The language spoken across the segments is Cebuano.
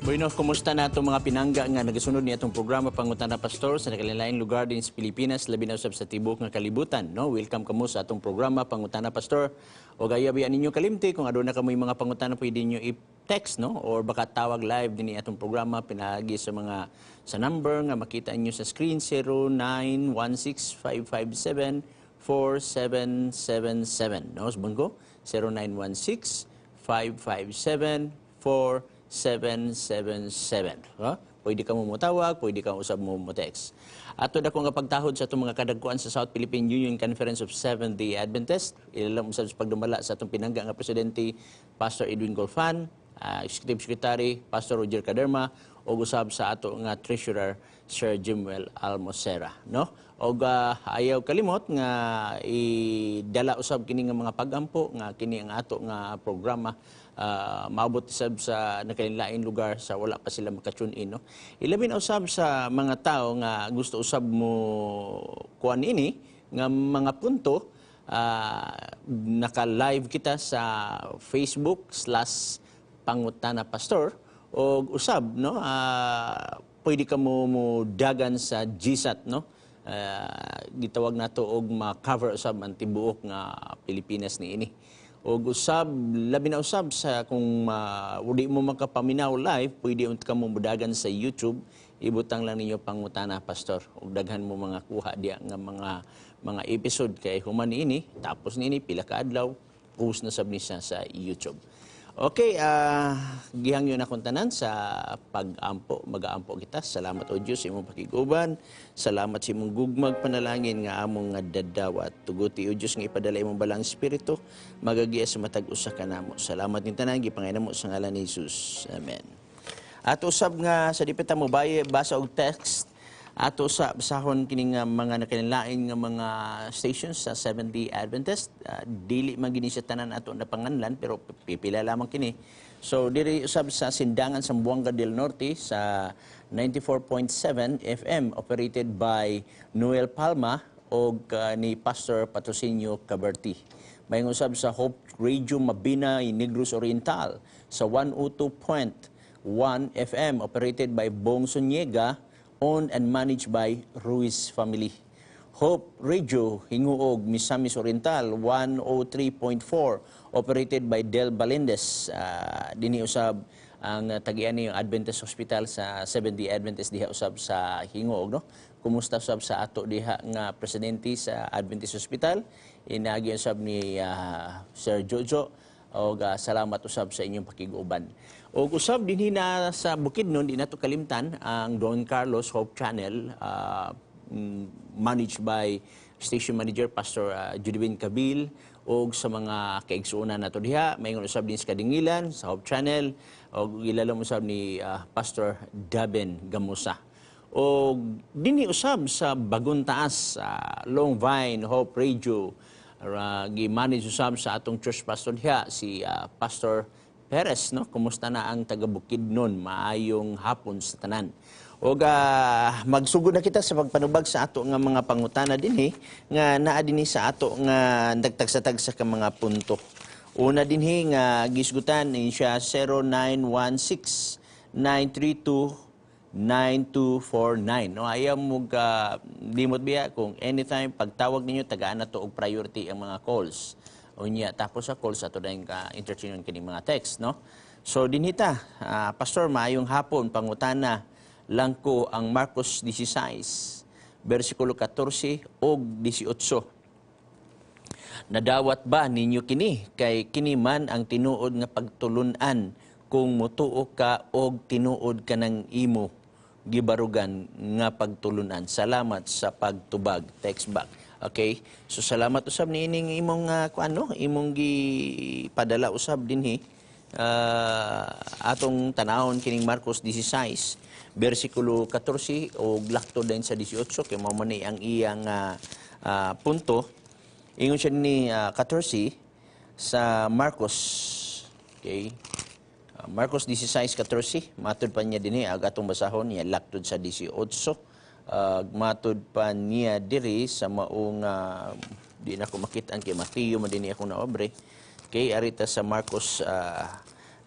Bueno, kumusta na itong mga pinangga nga nagasunod ni atong programa Pangutana Pastor sa nakalain lugar din sa Pilipinas, labi na usab sa tibuok nga kalibutan, no? Welcome kamo sa atong programa Pangutana Pastor. O gaya biya ninyo kalimti kung aduna kamoy mga pangutana, pwede ninyo i-text, no, or baka tawag live dinhi atong programa pinaagi sa mga sa number nga makita ninyo sa screen, 0916 557 4777, no? Subong 0916 557 4777. Ha? Pwede ka mo motawag, pwede ka usab mo mo text. Ato dako nga pagtahod sa atong mga kadagkuan sa South Philippine Union Conference of Seventh-day Adventist. Ilalam usab sa pagdumala sa atong pinangga nga presidente, Pastor Edwin Golfan, Executive Secretary Pastor Roger Caderma, ug usab sa ato nga Treasurer, Sir Jimuel Almocera, no? Og ayaw kalimot nga idala usab kini nga mga pagampo nga kini ang ato nga programa maabot usab sa nakalinlaing lugar sa wala pa sila maka-tune in, no? Ilabi na usab sa mga tao nga gusto usab mo kuan ini nga mga punto. Naka-live kita sa Facebook/PangutanaPastor og usab, no, pwede ka mo mo dagan sa GSAT, no? Gitawag nato og ma-cover usab ang tibuok nga Pilipinas niini. Og usab, labi na usab sa kung udi mo makapaminaw live, pwede unta ka mo mudagan sa YouTube. Ibutang lang ninyo Pangutana Pastor ug daghan mo mga kuha diya nga mga episode kay human niini, tapos niini pila ka adlaw, post na sab ni siya sa YouTube. Okay, gihangyo na kong tanan sa pag-ampo, mag-aampo kita. Salamat, O Diyos, sa imong pakiguban. Salamat sa imong gugmag panalangin nga among nga dadawat. Tuguti, O Diyos, nga ipadala imong Balaang Espiritu, magagiya sa matag usa ka namo. Salamat ning tanan, gipangayo namo sa ngalan ni Jesus. Amen. At usab nga sa dipita mo baye basa og text, ato sa basahon kini nga mga nakalinlain nga mga stations sa Seventh-day Adventist. Dili man gini siya tanan ato na panganlan, pero pipila lamang kini. So diri usab sa Sindangan, Zamboanga del Norte, sa 94.7 FM, operated by Noel Palma og ni Pastor Patrocinio Caberti. May usab sa Hope Radio Mabinay, Negros Oriental, sa 102.1 FM, operated by Bong Soniega, owned and managed by Ruiz family. Hope Radio Hinguog, Misamis Oriental, 103.4, operated by Del Balendes. Dinhi usab ang tagian ni Adventist Hospital sa Seventh-day Adventist diha usab sa Hinguog, no? Kumusta usab sa ato diha nga presidente sa Adventist Hospital? Inagi usab ni Sir Jojo og salamat usab sa inyong pakiguban. Og usab dinhi na sa Bukidnon, di nato kalimtan ang Don Carlos Hope Channel, managed by station manager Pastor Judivin Cabil og sa mga kaigsuonan nato diha. Maingon usab din sa Kadingilan sa Hope Channel og gilalom usab ni Pastor Daben Gamusa. Og dinhi usab sa Bagontaas, sa Long Vine Hope Radio, gi-manage usab sa atong church pastor diha, si Pastor Perez, no? Kumusta na ang taga Bukidnon? Maayong hapon sa tanan. Og magsugod na kita sa pagpanubag sa ato nga mga pangutana dinhi nga naa dinhi sa ato nga nagtagsa-tagsa ka mga punto. Una dinhi nga gisgutan ni siya, 0916 932 9249. No, ayaw mo ka limot biya kung anytime pagtawag ninyo, tagaan na to og priority ang mga calls. Unya tapos sa calls, ato dayon ka entertain kini mga text, no? So dinhi ta, "Pastor, maayong hapon, pangutana lang ko ang Marcos 16 bersikulo 14 og 18. Nadawat ba ninyo kini? Kay kini man ang tinuod nga pagtulunan kung mutuo ka og tinuod ka ng imo gibarugan nga pagtulunan. Salamat sa pagtubag." Text back. Okay? So salamat usab niining imong kuan, no, imong gipadala usab dinhi. Atong tanawon kining Marcos 16 bersikulo 14 og lakto din sa 18 kay mao man ni ang iyang punto. Ingon siya ni 14 sa Marcos. Okay. Marcos 16:14, matud pa niya dinhi ag atong basahon niya laktod sa 18. Matud pa niya diri sa maong di na ko makita kay Mateo man dinhi ako naobre. Okay, arita sa Marcos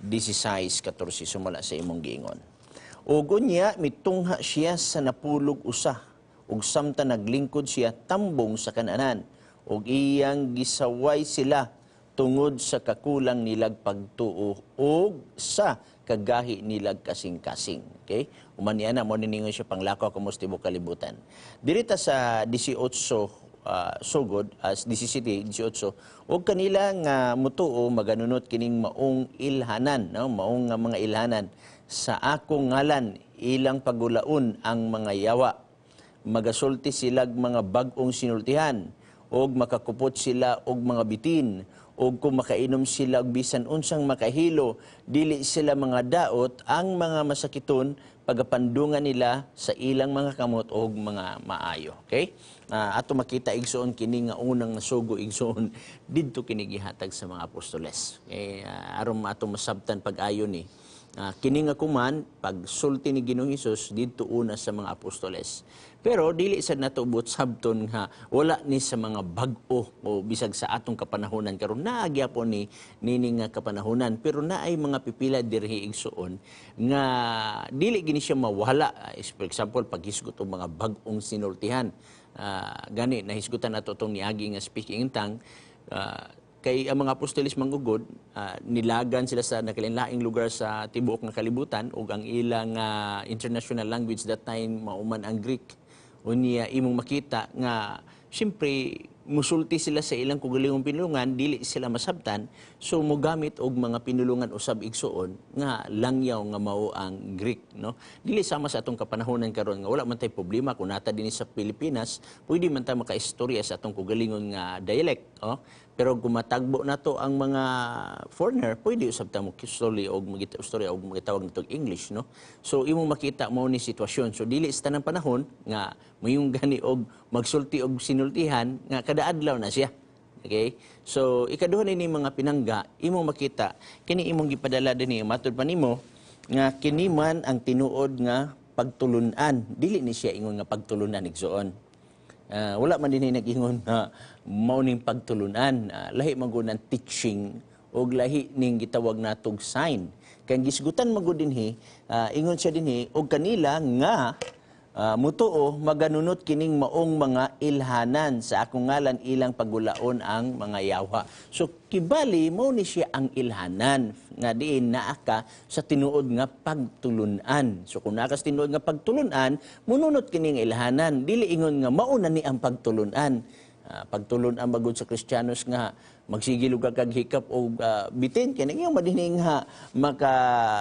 16:14 sumala sa imong giingon. Ug unya mitungha siya sa 11 ug samtang naglingkod siya tambong sa kananan ug iyang gisaway sila tungod sa kakulang nilag pagtuo ug sa kagahi nilag kasing-kasing. Okay? Human niya na mo niningon siya, "Panglakaw kamo sa tibuok kalibutan." Diri ta sa 18 sugod as 17, 18, "Ug kanila nga mutuo maganunot kining maong ilhanan," no, maong nga mga ilhanan, "sa akong ngalan ilang pagulaon ang mga yawa, magasulti silag mga bag-ong sinultihan, og makakupot sila og mga bitin, og kung makainom sila og bisan unsang makahilo, dili sila mga daot. Ang mga masakiton pagapandungan nila sa ilang mga kamot og mga maayo." Okay, ato makita, igsoon, kini nga unang sugo, igsoon, didto kini gihatag sa mga apostoles. Okay, aron ato masabtan pag-ayo ni kini nga kuman pagsulti ni Ginoong Hesus didto una sa mga apostoles. Pero dili sad nato buot sabton nga wala ni sa mga bag-o o bisag sa atong kapanahonan karon, naa gyapon ni nini nga kapanahonan, pero naay mga pipila dirhi, igsuon, nga dili gini siya mawala. For example, paghisgot og mga bag-ong sinultihan. Gani nahisgutan nato tong niagi nga speaking in tongue, kay ang mga apostoles manggugod nilagan sila sa nakalain-laing lugar sa tibuok nga kalibutan ug ang ilang international language that time mao man ang Greek. Unya imong makita nga siyempre musulti sila sa ilang kaugalingong pinulungan, dili sila masabtan, so mogamit og mga pinulungan usab, igsuon, nga langyaw nga mao ang Greek, no? Dili sama sa atong kapanahonan karon nga wala man tay problema kung nata dinhi sa Pilipinas, pwede man ta makaistorya sa atong kaugalingon nga dialect, oh. Pero kung matagbo nato ang mga foreigner, pwede usab ta mo istorya og magita istorya og magitawag nato English, no? So imong makita mao ni sitwasyon. So dili sa tanang panahon nga mayong gani og magsulti og sinultihan nga kada adlaw na siya. Okay? So ikaduha ni mga pinangga, imong makita kini imong gipadala dinhi, matud pa nimo nga kini man ang tinuod nga pagtulunan. Dili ni siya ingon nga pagtulunan, igsuon. Wala man din nag-ingon na mao ning pagtulunan. Lahi man gud ang teaching og lahi ning gitawag natog sign. Kay ang gisgutan man gud dinhi, ingon siya dinhi, "Og kanila nga mutuo maganunot kining maong mga ilhanan, sa akong ngalan ilang pagulaon ang mga yawa." So kibali mao ni siya ang ilhanan nga diin naa ka sa tinuod nga pagtulunan. So kung naa ka sa tinuod nga pagtulunan, mununot kining ilhanan. Dili ingon nga mao na ni ang pagtulunan. Pagtulun-an magud sa Kristiyanos nga magsige lugar kag hikap og bitin, kay nang madining nga maka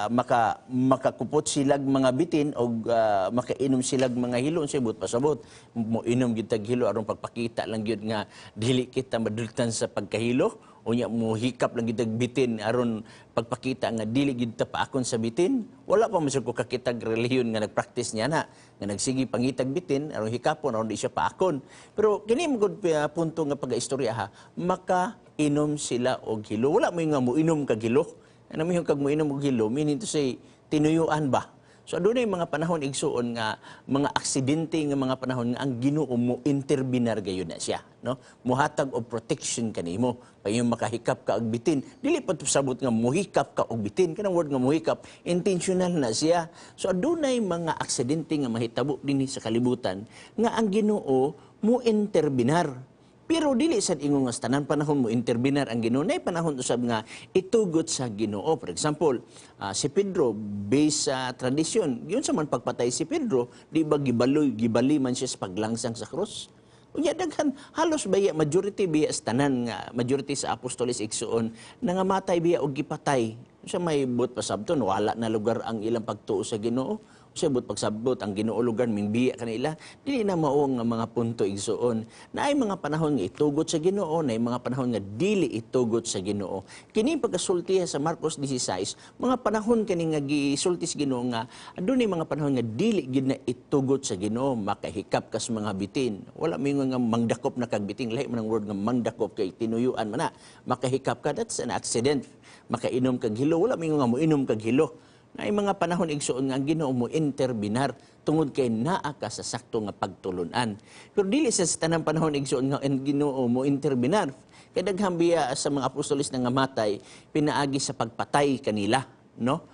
maka makakupot silag mga bitin og makainom silag mga hilo. Unsay buot pasabot, mo inom gyud tag hilo aron pagpakita lang gyud nga dili kita madultan sa pagkahilo? Unya mo hikap lang gyud tag bitin aron pagpakita nga dili gyud ta paakon sa bitin? Wala pa man ko kakitag relihiyon nga nagpractice niya na nga nagsige pangitag bitin aron hikapon aron di siya paakon. Pero kini mo gud punto nga pag-istorya ha, maka inom sila og hilo. Wala mo nga mo inom kag hilo. Ano mo yung kag mo inom og hilo, meaning to say tinuyuan ba? So adunay mga panahon, igsuon, nga mga aksidente nga mga panahon nga ang Ginoo mo interbinar gayon na siya, no? Muhatag og protection kanimo payon makahikap ka og bitin. Dili pa to sabot nga muhikap ka og bitin. Kanang word nga muhikap, intentional na siya. So adunay mga aksidente nga mahitabo dinhi sa kalibutan nga ang Ginoo mo interbinar. Pero dili sad ingon nga sa tanan panahon mo interbinar ang Ginoo. Nay panahon usab nga itugot sa Ginoo. For example, si Pedro, based sa tradisyon, yun sa man pagpatay si Pedro, di ba gibaloy, gibali man siya sa paglangsang sa krus? Unya daghan, halos baya majority biya sa tanan nga majority sa apostoles, igsuon, nangamatay biya og gipatay. Sa may buot pasabton, wala na lugar ang ilang pagtuo sa Ginoo? Sa buot pagsabot ang Ginoo lugar ming biya kanila? Dili na mao nga mga punto, igsuon. Naay mga panahon nga itugot sa Ginoo, naay mga panahon nga dili itugot sa Ginoo. Kini pagkasulti sa Marcos 16, mga panahon kini nga gisulti sa Ginoo nga adunay mga panahon nga dili gid na itugot sa Ginoo. Makahikap ka sa mga bitin. Wala mo nga mangdakop na kag bitin, lahi man ang word nga mangdakop kay tinuyuan man na. Makahikap ka, that's an accident. Makainom kag hilo, wala mo nga moinom kag hilo. Naay mga panahon, igsuon, nga ang Ginoo mo interbinar tungod kay naa ka sa sakto nga pagtulunan. Pero dili sa tanang panahon, igsuon, nga ang Ginoo mo interbinar. Kay daghan biya sa mga apostoles na nga matay pinaagi sa pagpatay kanila, no?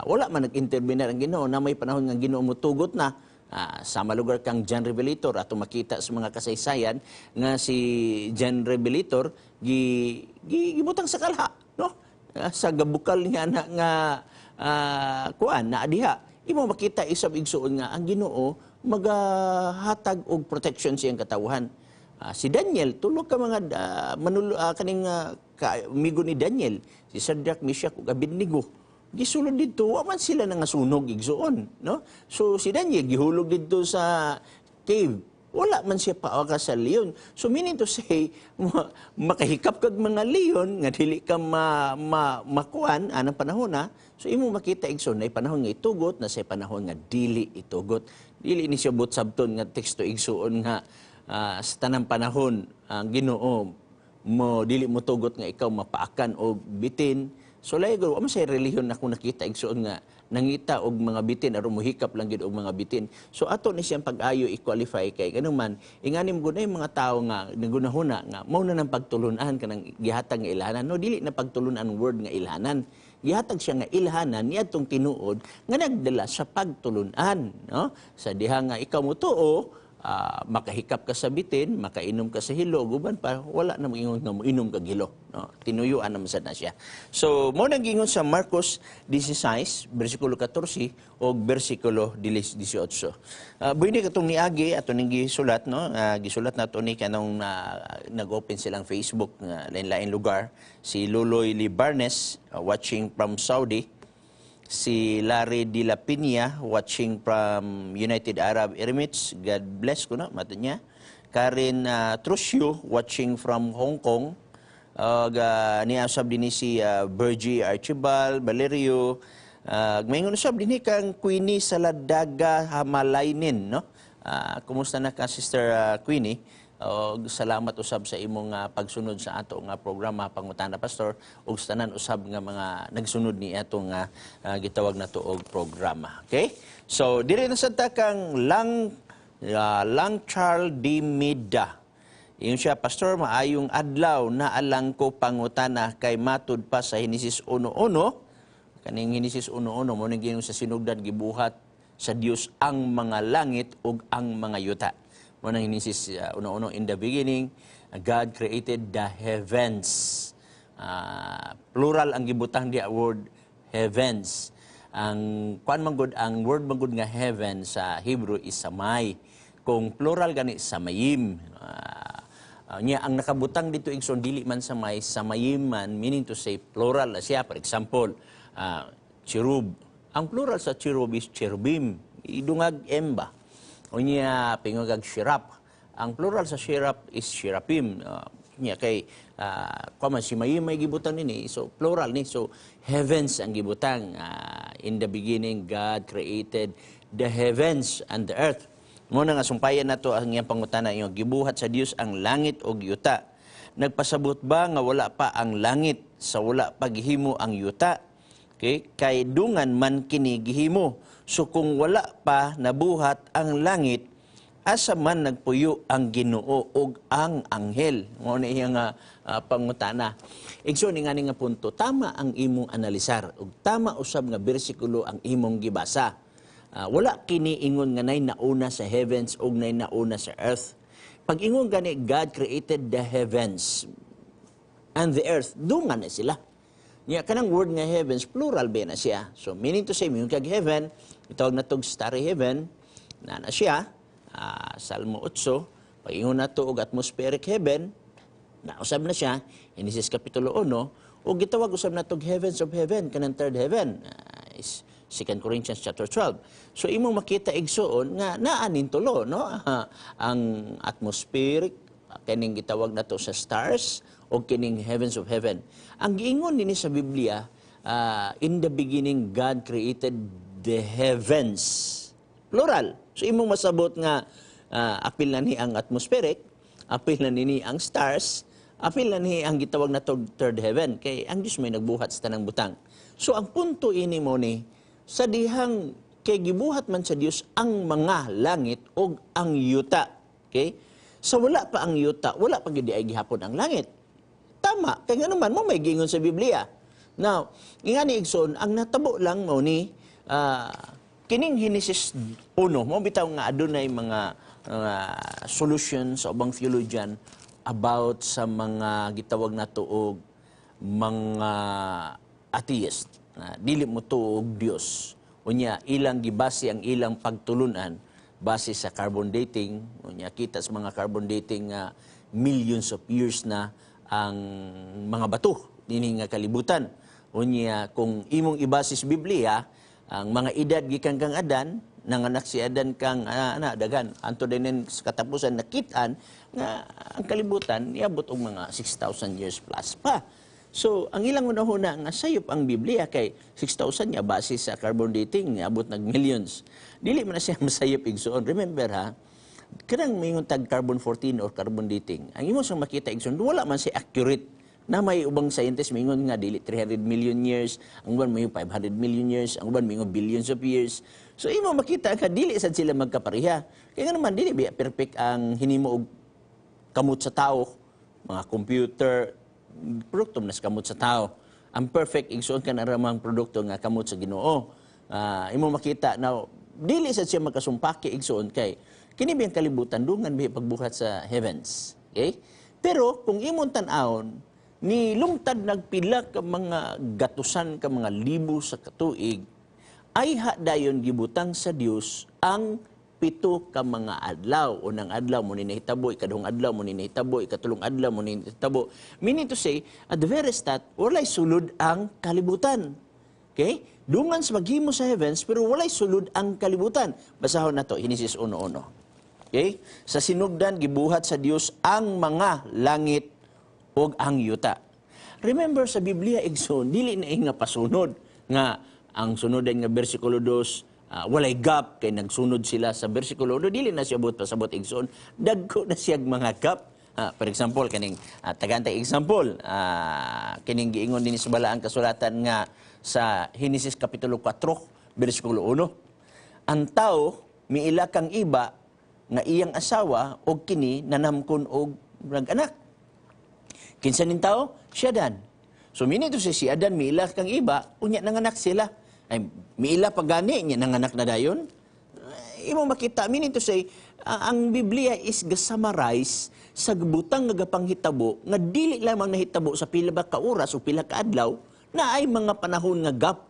Wala man nag-interbinar ang Ginoo. Na may panahon nga ang Ginoo mo tugot na. Sama lugar kang John Revelator, ato makita sa mga kasaysayan nga si John Revelator gi, gi gibutang sa kalha, no? Sa gabukal niya na nga kuan na diha imo makita isab, igsuon, nga ang Ginoo magahatag og protection sa iyang katawhan. Si Daniel, tulo ka mga manulo, kaning amigo ni Daniel, si Shadrach, Meshach ug Abednego, gisulod didto, wa man sila nangasunog, igsuon, no? So si Daniel gihulog didto sa cave, wala man siya paaka sa leon. So meaning to say, makahikap kag mga leon nga dili ka ma makuan anang panahon na. So imo makita, igsoon, na panahon nga itugot na sa panahon nga dili itugot. Dili ni siya buot sabton nga teksto, igsuon, nga sa tanang panahon ang Ginoo mo dili mo tugot nga ikaw mapaakan og bitin. So layo wa man sa relihiyon na nakita, igsuon, nga nangita og mga bitin aron mohikap lang gid og mga bitin. So ato ni siyang pag-ayo i-qualify kay ganuman ingani mo gud mga tawo nga nagunahuna nga mao na nang pagtulunan kanang gihatag nga ilhanan. No, dili na pagtulunan word nga ilhanan. Gihatag siya nga ilhanan niadtong tinuod nga nagdala sa pagtulunan, no? Sa diha nga ikaw mo tuo, makahikap ka sa bitin, makainom ka sa hilo, guban pa, wala na moingon nga moinom kag hilo. No? Tinuyuan naman sad na siya. So, mo nang gingon sa Marcos 16, versikulo 14 o versikulo 18. Buini katong niagi ato ning gisulat, no? Gisulat na to ni kanong nag-open silang Facebook nga lain-lain lugar. Si Luloy Lee Barnes, watching from Saudi. Si Larry De La Piña, watching from United Arab Emirates. God bless ko na, mato niya. Karen Trusio, watching from Hong Kong. Niya usab din ni si Virgie Archibald, Valerio. Maingon usab din ni kang Queenie Saladaga Hamalainin, no? Kumusta na ka, Sister Queenie? Og salamat usab sa imong pagsunod sa ato nga programa Pangutana Pastor ug sa tanan usab nga mga nagsunod ni atong gitawag nato og programa. Okay? So diri na sad ta kang Lang Charles D. Mida. Ingon siya, "Pastor, maayong adlaw. Naa lang ko pangutana kay matud pa sa Henesis 1.1, kaning Henesis 1.1 mo ning giingon sa sinugdan gibuhat sa Dios ang mga langit ug ang mga yuta." Mo nang Henesis 1.1, "In the beginning, God created the heavens." Plural ang gibutang diya word heavens. Ang kuan man gud, ang word man gud nga heaven sa Hebrew is samay. Kung plural gani, samayim. Nya ang nakabutang dito, igsoon, dili man samay, samayim man, meaning to say plural na siya. For example, cherub. Ang plural sa cherub is cherubim. Idungag m ba? Unya pingogag seraph. Ang plural sa seraph is seraphim. Nya kay kuan man si mayim may gibutang nini, so plural ni. So heavens ang gibutang. In the beginning God created the heavens and the earth. Mo na nga sumpayan nato ang iyang pangutana, yung gibuhat sa Dios ang langit ug yuta. Nagpasabot ba nga wala pa ang langit sa wala pa gihimo ang yuta? Okay? Kay dungan man kini gihimo. So kung wala pa nabuhat ang langit, asa man nagpuyo ang Ginoo ug ang anghel? Mao na iya nga pangutana. Igsoon, nga ni nga punto, tama ang imong analisar ug tama usab nga bersikulo ang imong gibasa. Wala kini ingon nga nay nauna sa heavens ug nay nauna sa earth. Pag ingon gani God created the heavens and the earth, dungan na sila. Nya kanang word nga heavens, plural ba na siya. So meaning to say, yung kag heaven, itawag na tog starry heaven, na na siya, Salmo 8, pag ingon nato og atmospheric heaven, nausab na siya, Genesis Kapitulo 1, o gitawag usab na tog heavens of heaven, kanang third heaven, is 2 Corinthians chapter 12. So imong makita, igsuon, nga naanin tulo, no? Ang atmospheric, kining gitawag nato sa stars o kining heavens of heaven. Ang giingon dinhi sa Biblia, in the beginning God created the heavens. Plural. So imong masabot nga apil na ni ang atmospheric, apil na ni ang stars, apil na ni ang gitawag na third heaven kay ang Dios may nagbuhat sa tanang butang. So ang punto ini mo ni Sa dihang kay gibuhat man sa Dios ang mga langit ug ang yuta. Okay? Sa wala pa ang yuta, wala pa gyud ay gihapon ang langit. Tama, kay nga naman mo may giingon sa Biblia. Now, ingani, igsoon, ang natabo lang mo ni kining Genesis 1, mo bitaw nga adunay mga solution sa ubang theologian about sa mga gitawag nato og mga atheist na dili mo tuo og Dios. Unya ilang gibase ang ilang pagtulunan base sa carbon dating. Unya kita sa mga carbon dating nga millions of years na ang mga bato dinhi nga kalibutan. Unya kung imong ibase sa Biblia ang mga edad gikan kang Adan, nanganak si Adan kang ana daghan anto din sa katapusan nakitaan nga ang kalibutan niabot og mga 6,000 years plus pa. So, ang ilang hunahuna nga sayop ang Biblia kay 6,000 niya base sa carbon dating niabot nag millions. Dili man na siya masayop, igsoon. Remember ha, kanang moingon tag carbon 14 or carbon dating, ang imo sang makita, igsoon, wala man siya accurate na may ubang scientist moingon nga dili 300 million years, ang uban may 500 million years, ang uban may billions of years. So imo makita ka dili sad sila magkapareha. Kaya nga naman dili biya perfect ang hinimo og kamot sa tao, mga computer, produkto na sa kamot sa tao. Ang perfect, igsoon, ka na ramang produkto nga kamot sa Ginoo. Imo makita na dili sad siya magkasumpaki, igsoon, kay kini biyang kalibutan dungan biya pagbuhat sa heavens. Okay? Pero kung imong tan-awon ni lungtad nagpila ka mga gatusan ka mga libo sa katuig ay ha dayon gibutang sa Dios ang 7 ka mga adlaw. Unang adlaw mo ni nahitabo, ikaduhang adlaw mo ni nahitabo, ikatulong adlaw mo ni nahitabo. Meaning to say, at the very start, walay sulod ang kalibutan. Okay? Dungan sa maghimo sa heavens, pero walay sulod ang kalibutan. Basahon na to, Genesis 1:1. Okay? Sa sinugdan, gibuhat sa Dios ang mga langit ug ang yuta. Remember sa Biblia, igsoon, dili na nga pasunod nga ang sunodan nga bersikulo 2, walay gap kay nagsunod sila sa bersikulo 1, dili na siya buot pasabot, igsoon. Dagko na siya mga gap. For example, kaning tagantay example, kining giingon din sa balaang kasulatan nga sa Genesis kapitulo 4 bersikulo 1. Ang tao miila kang iba nga iyang asawa og kini nanamkon og nag-anak. Kinsa ning tao? Si Adan. So meaning to say, si Adan miila kang iba, unya nanganak sila. Ay, miila pa gani nya nanganak na dayon. Imo makita, meaning to say, ang Biblia is ga-summarize sa butang nga gapanghitabo nga dili lamang nahitabo sa pila ba ka oras o pila ka adlaw na ay mga panahon nga gap.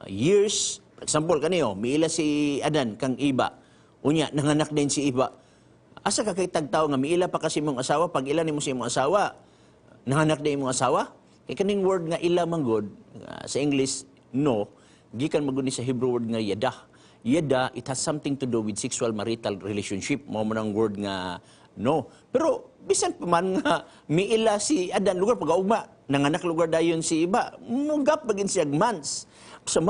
Years, for example, kaniyo, miila si Adan kang iba. Unya, nanganak din si Iba. Asa ka kay tagtao nga miila pa kasi imong asawa, pag ila nimo sa imong asawa, nanganak din imong asawa? Kay kaning word nga ila manggod, sa English, no, gikan magud ni sa Hebrew word nga yada. Yada, it has something to do with sexual marital relationship. Mao man ang word nga no. Pero bisan pa man nga miila si Adan lugar pag-augma, nanganak lugar dayon si Iba, mugap bagin siya months. Sa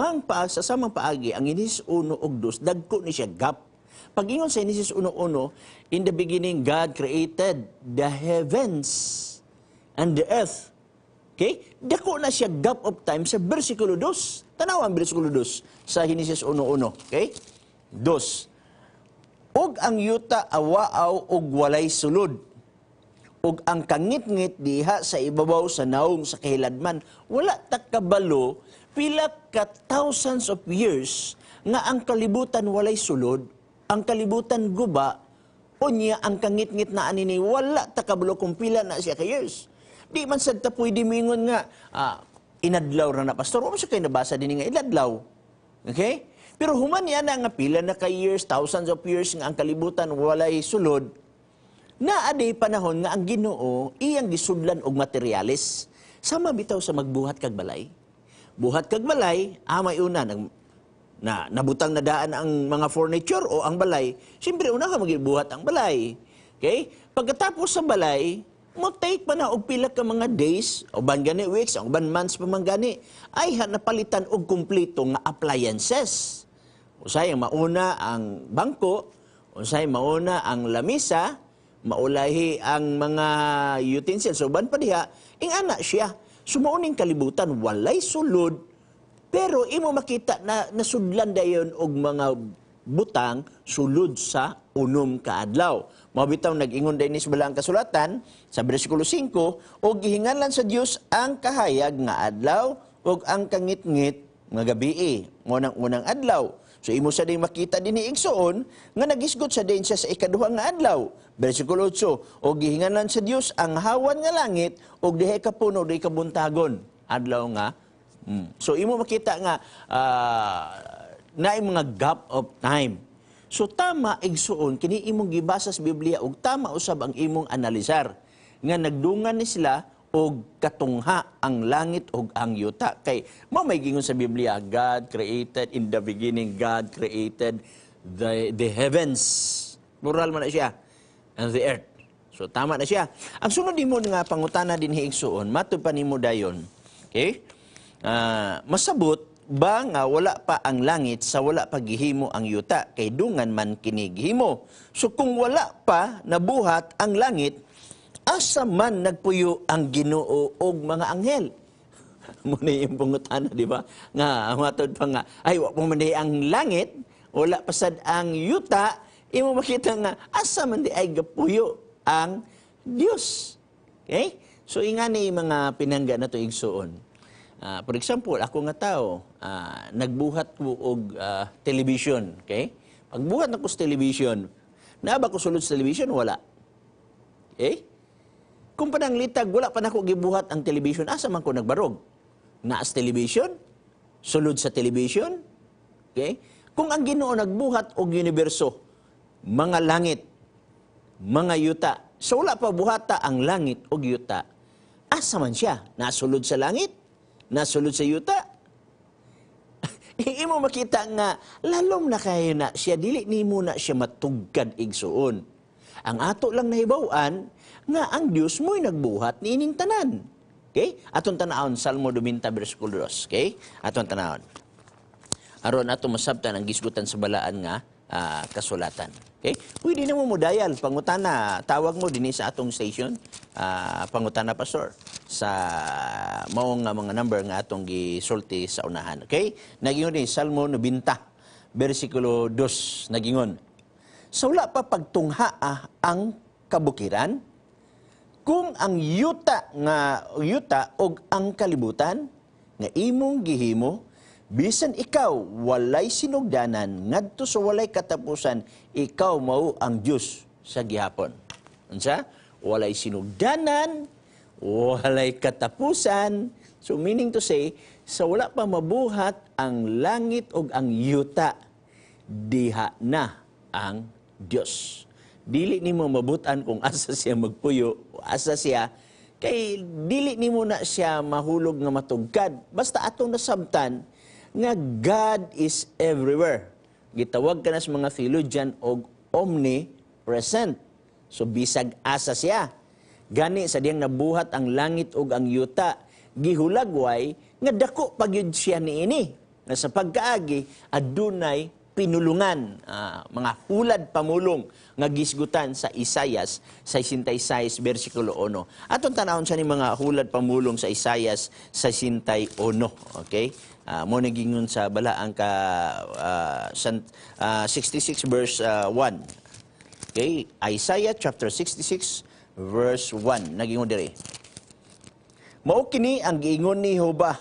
samang paagi, ang Genesis 1 ug 2, dagko ni siya gap. Pag-ingon sa Genesis 1:1, "In the beginning God created the heavens and the earth." Okay? Dako na siya gap of time sa versikulo 2. Tanawa ang versikulo 2 sa Genesis 1:1. Okay? 2. Ug ang yuta awaaw ug walay sulod. Ug ang kangitngit diha sa ibabaw sa naong sa kahiladman. Wala ta kabalo pila ka thousands of years nga ang kalibutan walay sulod, ang kalibutan guba, unya ang kangitngit na anini wala ta kabalo kung pila na siya ka years. Di man sad ta pwede mingon nga inadlaw ra na, pastor. Wa man sa kay nabasa dinhi nga inadlaw. Okay? Pero human niya na nga pila na ka years, thousands of years nga ang kalibutan walay sulod, na aday panahon nga ang Ginoo iyang gisudlan og materyales. Sama bitaw sa magbuhat kag balay. Buhat kag balay, amay una nag na nabutang na daan ang mga furniture o ang balay. Siyempre una ka magibuhat ang balay. Okay? Pagkatapos sa balay, mo take pa na og pila ka mga days, uban gani weeks, ang uban months pa man gani, ay ha napalitan og kumpleto nga appliances. Usay ang mauna ang bangko, usay mauna ang lamisa, maulahi ang mga utensils, uban pa diha, ing ana siya. Sumauning kalibutan, walay sulod, Pero imo makita na nasudlan dayon og mga butang sulod sa 6 ka adlaw. Mao bitaw nag-ingon dayon ni sa balaang kasulatan sa bersikulo 5, "Og gihinganlan sa Dios ang kahayag nga adlaw ug ang kangitngit nga gabii." Mao nang unang adlaw. So imo sa din makita dinhi, igsuon, nga nagisgot sa din siya sa ikaduha nga adlaw. Bersikulo 8, "Og gihinganlan sa Dios ang hawan nga langit ug dihay kapuno, dihay kabuntagon." Adlaw nga. So imo makita nga naay mga gap of time. So tama, igsuon, kini imong gibasa sa Biblia ug tama usab ang imong analisar nga nagdungan ni sila og katungha ang langit ug ang yuta, kay mao may gingon sa Biblia, "God created, in the beginning God created the heavens," plural man na siya, "and the earth." So tama na siya. Ang sunod nimo nga pangutana dinhi, igsuon, matud pa nimo dayon, okay, masabot ba nga wala pa ang langit sa wala pa gihimo ang yuta, kay dungan man kini gihimo? So kung wala pa nabuhat ang langit, asa man nagpuyo ang Ginoo og mga anghel? Mao na yung pangutana, di ba? Nga matod pa nga ay wa pa man diay ang langit, wala pa sad ang yuta, imo makita nga asa man diay gapuyo ang Dios? Okay? So ingani mga pinangga na to, igsuon. For example, ako nga tao, nagbuhat ko og television, okay? Pagbuhat nako sa television, naa ba ko sulod sa television? Wala. Okay? Kung pananglitag, wala pa nako gibuhat ang television, asa man ko nagbarog? Naa sa television? Sulod sa television? Okay? Kung ang Ginoo nagbuhat og universo, mga langit, mga yuta, so wala pa buhata ang langit og yuta, asa man siya? Nasulod sa langit? Nasulod sa yuta? Imo makita nga lalom na kayo na siya, dili nimo na siya matugkad, igsuon. Ang ato lang nahibaw-an nga ang Dios mo'y nagbuhat niining tanan. Okay? Atong tanawon Salmo 90 bersikulo 2, okay? Atong tanawon. Aron ato masabtan ang gisgutan sa balaan nga kasulatan. Okay? Pwede na mo mo-dial, pangutana, tawag mo dinhi sa atong station, "Pangutana, Pastor," sa mao nga mga number nga atong gisulti sa unahan. Okay? Nagingon ni Salmo 90 bersikulo 2, nagingon, "Sa wala pa pagtungha ang kabukiran, kung ang yuta nga yuta og ang kalibutan nga imong gihimo, bisan ikaw walay sinugdanan ngadto sa walay katapusan, ikaw mao ang Dios sa gihapon." Unsa? Walay sinugdanan, walay katapusan. So meaning to say, sa wala pa mabuhat ang langit ug ang yuta, diha na ang Dios. Dili nimo mabutan kung asa siya magpuyo o asa siya, kay dili nimo na siya mahulog nga matugkad. Basta atong nasabtan nga God is everywhere. Gitawag ka na sa mga theologian og omnipresent. So bisag asa siya. Gani sa diyang nabuhat ang langit ug ang yuta, gihulagway nga dako pa gyud siya niini. Nga sa pagkaagi adunay pinulungan, mga hulad pamulong nga gisgutan sa Isayas 66 bersikulo 1. Atong tanawon sa ni mga hulad pamulong sa Isayas 61, okay? Mo gingon sa balaang ka 66 verse 1. Okay, Isaiah chapter 66 verse 1, nagingon diri. "Mao kini ang giingon ni Jehova,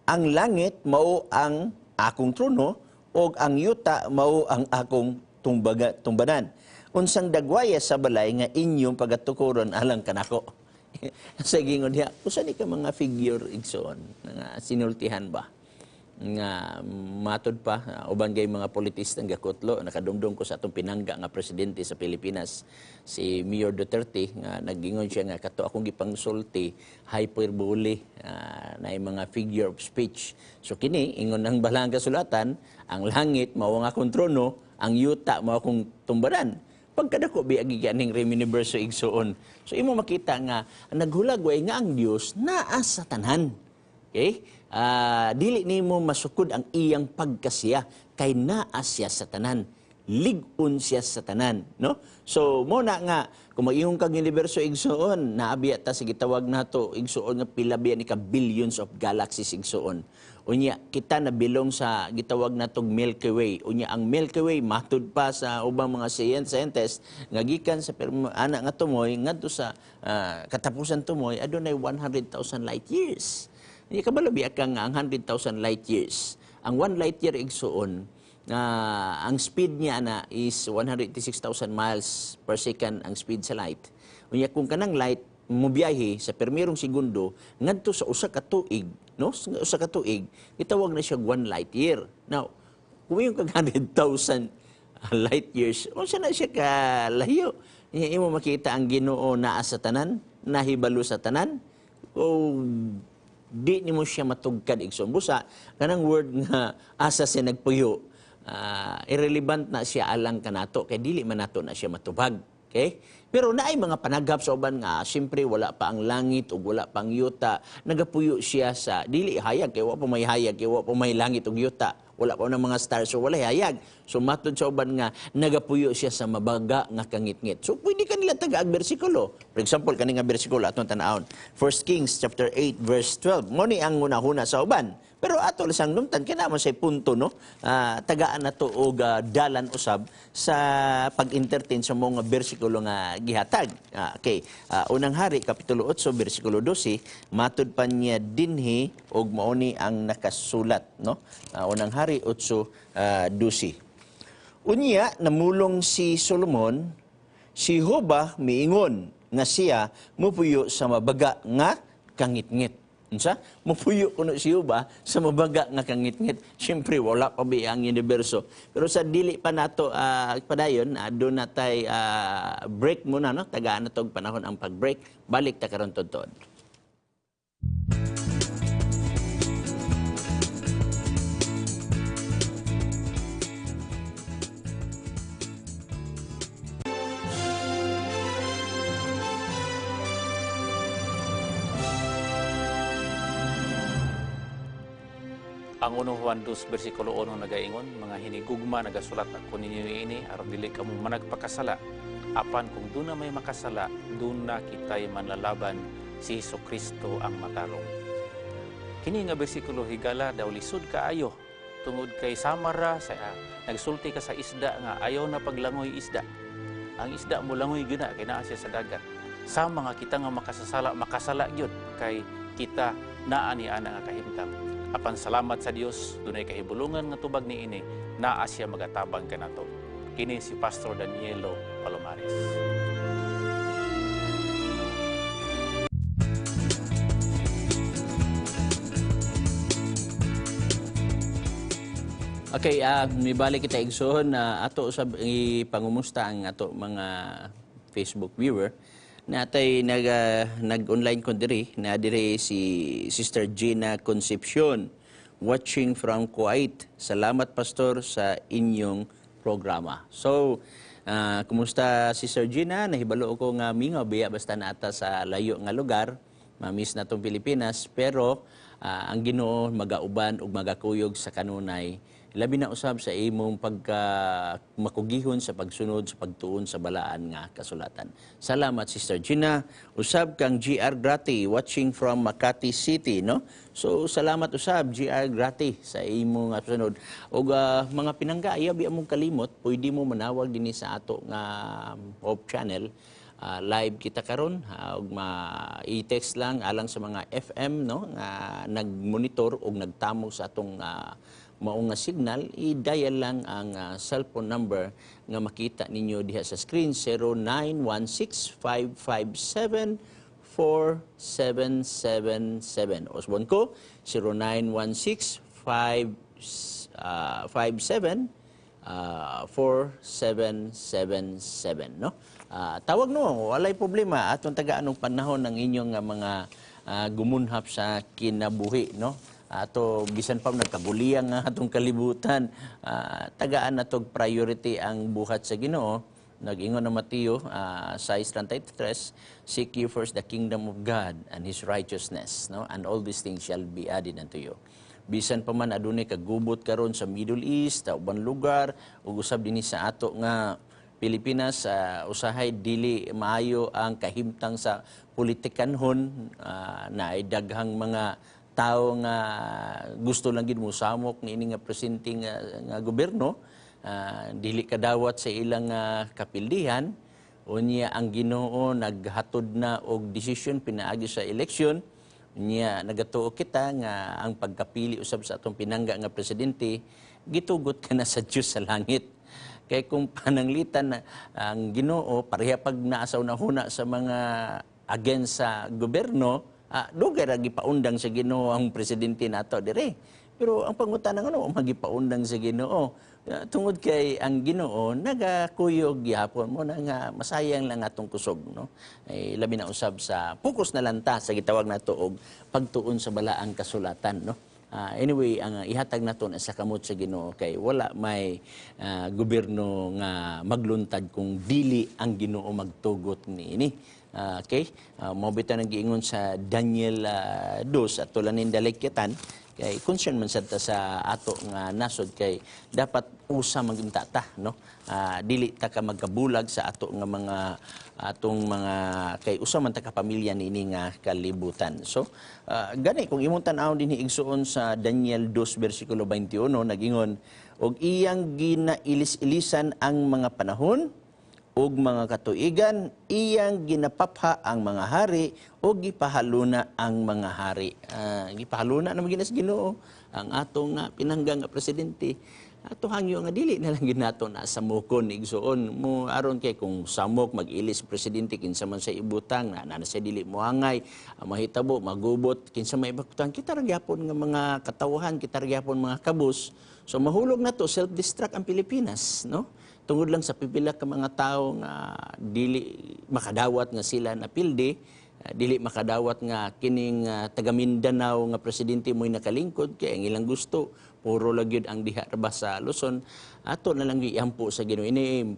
ang langit mao ang akong trono ug ang yuta mao ang akong tumbanan. Unsang dagwaya sa balay nga inyong pagatukuron alang kanako?" Sa gingon diha, usa ni ka mga figure, igsoon, nga sinultihan ba? Nga matod pa uban kay mga politistang gakutlo, nakadumdum ko sa atong pinangga nga presidente sa Pilipinas, si Mayor Duterte, nga naggingon siya nga kato akong gipangsulti hyperbole, na mga figure of speech. So kini ingon ang balang kasulatan, ang langit mao ang akong trono, ang yuta mao akong tumbanan. Pagkadako biya giganing universo, igsuon. So imo makita nga naghulagway nga ang Dios naa sa tanan. Okay? Dili nimo masukod ang iyang pagkasiya kay naa siya sa tanan. Lig-on siya sa tanan, no? So mo na nga kung mag-ingon kag universo, igsuon, naabiya ta sa gitawag nato, igsuon, nga pila biya ni ka billions of galaxies, igsuon. Unya kita nabilong sa gitawag natog Milky Way. Unya ang Milky Way matud pa sa ubang mga scientists nga gikan sa ana nga tumoy ngadto sa katapusan tumoy adunay 100,000 light years. Hindi ka biya ka nga ang 100,000 light years. Ang 1 light year, igsuon, ang speed niya na is 186,000 miles per second ang speed sa light. Unya kung kanang light mubiyahe sa permirong segundo ngadto sa usa ka tuig, no? Sa usa ka tuig, gitawag na siya 1 light year. Now, kung yung kag 100,000 light years, unsa na siya ka layo? Imo makita ang Ginoo naa sa tanan, nahibalo sa tanan, o di nimo siya matugkad, igsoon. Busa kanang word nga asa siya nagpuyo, irrelevant na siya alang kanato kay dili man nato na siya matubag. Okay? Pero naay mga panaghap sa uban nga siyempre wala pa ang langit ug wala pa ang yuta, nagapuyo siya sa dili hayag kay wa pa may hayag, kay wa pa may langit ug yuta, wala pa ng mga stars, so wala hayag. So matud sa uban nga nagapuyo siya sa mabaga nga kangitngit. So pwede kanila taga ang bersikulo. For example, kani nga bersikulo atong tan-awon. 1 Kings chapter 8 verse 12. Mo ni ang hunahuna sa uban. Pero ato lang sang numtan kay naman say punto, no. Tagaan nato og dalan usab sa pag-entertain sa mga bersikulo nga gihatag. Okay. Unang Hari kapitulo 8 bersikulo 12, matud pa niya dinhi og mao ni ang nakasulat, no. Unang Hari 8:12. Unya namulong si Solomon, si Jehova miingon nga siya mupuyo sa mabaga nga kangitngit. Unsa? Mupuyo kuno si Jehova sa mabaga nga kangitngit. Siyempre wala pa bi ang universo. Pero sa dili pa nato padayon, doon natay break muna, no. Tagaan na tog panahon ang pag-break. Balik ta karon tudtod. Ang 1 Juan 2 versikulo 1 nagaingon, mga hinigugma, nagasulat ako ninyo ini aron dili kamo managpakasala. Apan kung duna may makasala, duna kitay manlalaban, si Hesus Kristo ang matarong. Kini nga bersikulo higala daw lisod kaayo tungod kay samara sa nagsulti ka sa isda nga ayaw na paglangoy isda. Ang isda mo langoy gyud na kay naa siya sa dagat. Sama nga kita nga makasasala, makasala gyud kay kita naa ni ana nga kahimtang. Apan salamat sa Dios, dunay kahibulungan nga tubag niini, naa siya magatabang kanato. Kini si Pastor Danielo Palomares. Okay, mibalik kita igsoon na ato sa ipangumusta ang ato mga Facebook viewer. Natay nag-online ko diri, na diri si Sister Gina Concepcion watching from Kuwait. Salamat Pastor sa inyong programa. So, kumusta Sister Gina? Nahibalo ko nga mingaw biya basta naata sa layo nga lugar, mamiss na tong Pilipinas, pero ang Ginoo magauban ug magakuyog sa kanunay. Labi na usab sa imong pagka makugihon sa pagsunod sa pagtuon sa balaan nga kasulatan. Salamat Sister Gina. Usab kang GR Grati watching from Makati City, no? So salamat usab GR Grati sa imong sunod. Og mga pinangga ayaw biya mong kalimot, pwede mo manawag dinhi sa ato nga Hope Channel. Live kita karon, og ma-i-text lang alang sa mga FM, no, nga nagmonitor og nagtamog sa atong mao nga signal, i-dial lang ang cellphone number nga makita ninyo diha sa screen, 0916-557-4777. Usbon ko, 0916-557 4777, no? Tawag no, walay problema atong taga-anong panahon ng inyong mga gumunhap sa kinabuhi, no? Ato bisan pa nagkaguliyang nga atong kalibutan, tagaan natog priority ang buhat sa Ginoo. Nag-ingon na Mateo 6:33, seek ye first the kingdom of God and His righteousness, no? And all these things shall be added unto you. Bisan pa man adunay kagubot karon sa Middle East, sa ubang lugar, ug usab dinhi sa ato nga Pilipinas, usahay dili maayo ang kahimtang sa politikanhon, naay daghang mga tao nga gusto lang gid mo samok niini nga presente nga gobyerno, dili kadawat sa ilang kapildihan. Unya ang Ginoo naghatod na og desisyon pinaagi sa eleksyon. Unya nagatuo kita nga ang pagkapili usab sa atong pinangga nga presidente gitugot ka na sa Dios sa langit. Kay kung pananglitan na ang Ginoo pareha pag naa sa una-huna sa mga against sa gobyerno, dugay ra gipaundang sa Ginoo ang presidente nato dire. Pero ang pangutana, ano magipaundang sa Ginoo? Tungod kay ang Ginoo nagakuyog gihapon mo na nga masayang lang atong kusog, no? Ay labi na usab sa focus na lang ta sa gitawag nato og pagtuon sa balaang kasulatan, no? Anyway, ang ihatag nato na sa kamot sa Ginoo kay wala may gobyerno nga magluntad kung dili ang Ginoo magtugot niini. Okay? Mao bitaw nang giingon sa Daniel 2 ato lang ning dalikyatan kay concern man sad ta sa ato nga nasod kay dapat usa maginta ta, no? Dili ta ka magkabulag sa ato nga mga atong mga kay usa man ta ka pamilya niini nga kalibutan. So gani kung imong tan-awon dinhi, igsuon, sa Daniel 2 bersikulo 21 nagingon, "Og iyang ginailis-ilisan ang mga panahon ug mga katuigan, iyang ginapapha ang mga hari ug gipahaluna ang mga hari." Gipahaluna na gyud sa Ginoo ang atong pinangga nga presidente. Ato hangyo nga dili na lang gyud nato na samokon, igsuon, mo aron kay kung samok mag-ilis presidente, kinsa man sa ibutang na na sa dili mo angay, ang mahitabo magubot kinsa may ibutang, kita ra gyapon nga mga katawhan, kita ra gyapon mga kabus. So mahulog na to, self-destruct ang Pilipinas, no, tungod lang sa pipila ka mga tao nga dili makadawat nga sila napildi, dili makadawat nga kining taga Mindanao nga presidente mo'y nakalingkod kay ang ilang gusto puro lang gyud ang diha ra ba sa Luzon. Ato na lang gyud iampo sa Ginoo.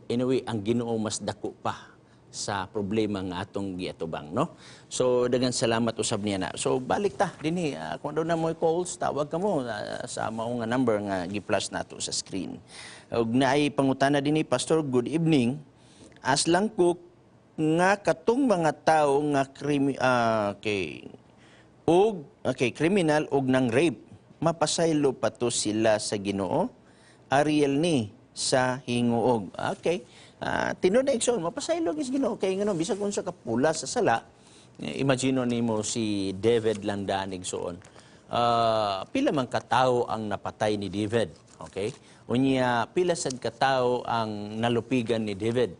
Anyway, ang Ginoo mas dako pa sa problema nga atong giatubang, no? So daghang salamat usab niya na. So balik ta dinhi. Kung doon na mo calls, tawag ka mo sa mao nga number nga gi-flash nato sa screen. Ug naay pangutana dinhi: "Pastor, good evening. Aslang ko nga katong mga tao nga okay og okay criminal og nang rape, mapasaylo pa to sila sa Ginoo? Ariel ni sa Hinguog." Okay. Tinuod na, igsoon, mapasaylo gis Ginoo kay ngano bisag unsa ka pula sa sala. Imagine nimo si David lang daan, igsoon. Pila man katawo ang napatay ni David, okay? Unya pila sad katawo ang nalupigan ni David?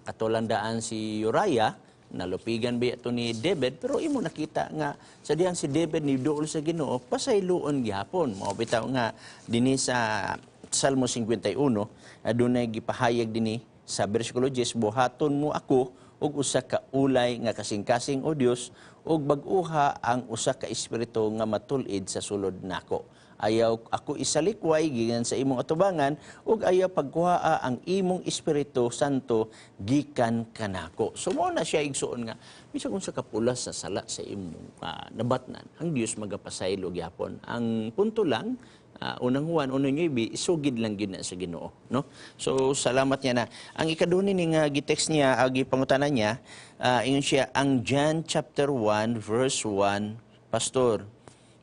Katulandaan si Uriah, nalupigan ba ito ni David, pero imo nakita nga sa dihang si David ni duol sa Ginoo, pasayloon gihapon. Mao bitaw nga dinhi sa Salmo 51, adunay gipahayag dinhi sa bersikulo 10, "Buhaton mo ako og usa ka ulay nga kasing-kasing, o Dios, ug bag-uha ang usa ka espiritu nga matul-id sa sulod nako. Ayaw ako isalikway gikan sa imong atubangan ug ayaw pagkuhaa ang imong Espiritu Santo gikan kanako." So mo na siya, igsuon, nga bisag unsa ka pulas sa sala sa imong nabatnan, ang Dios magapasaylo gyapon. Ang punto lang, unang Juan 1:9, isugid lang gyud na sa Ginoo, no? So salamat niya na. Ang ikaduha ni nga gi-text niya, gipangutana niya, ingon siya, ang John chapter 1 verse 1, Pastor,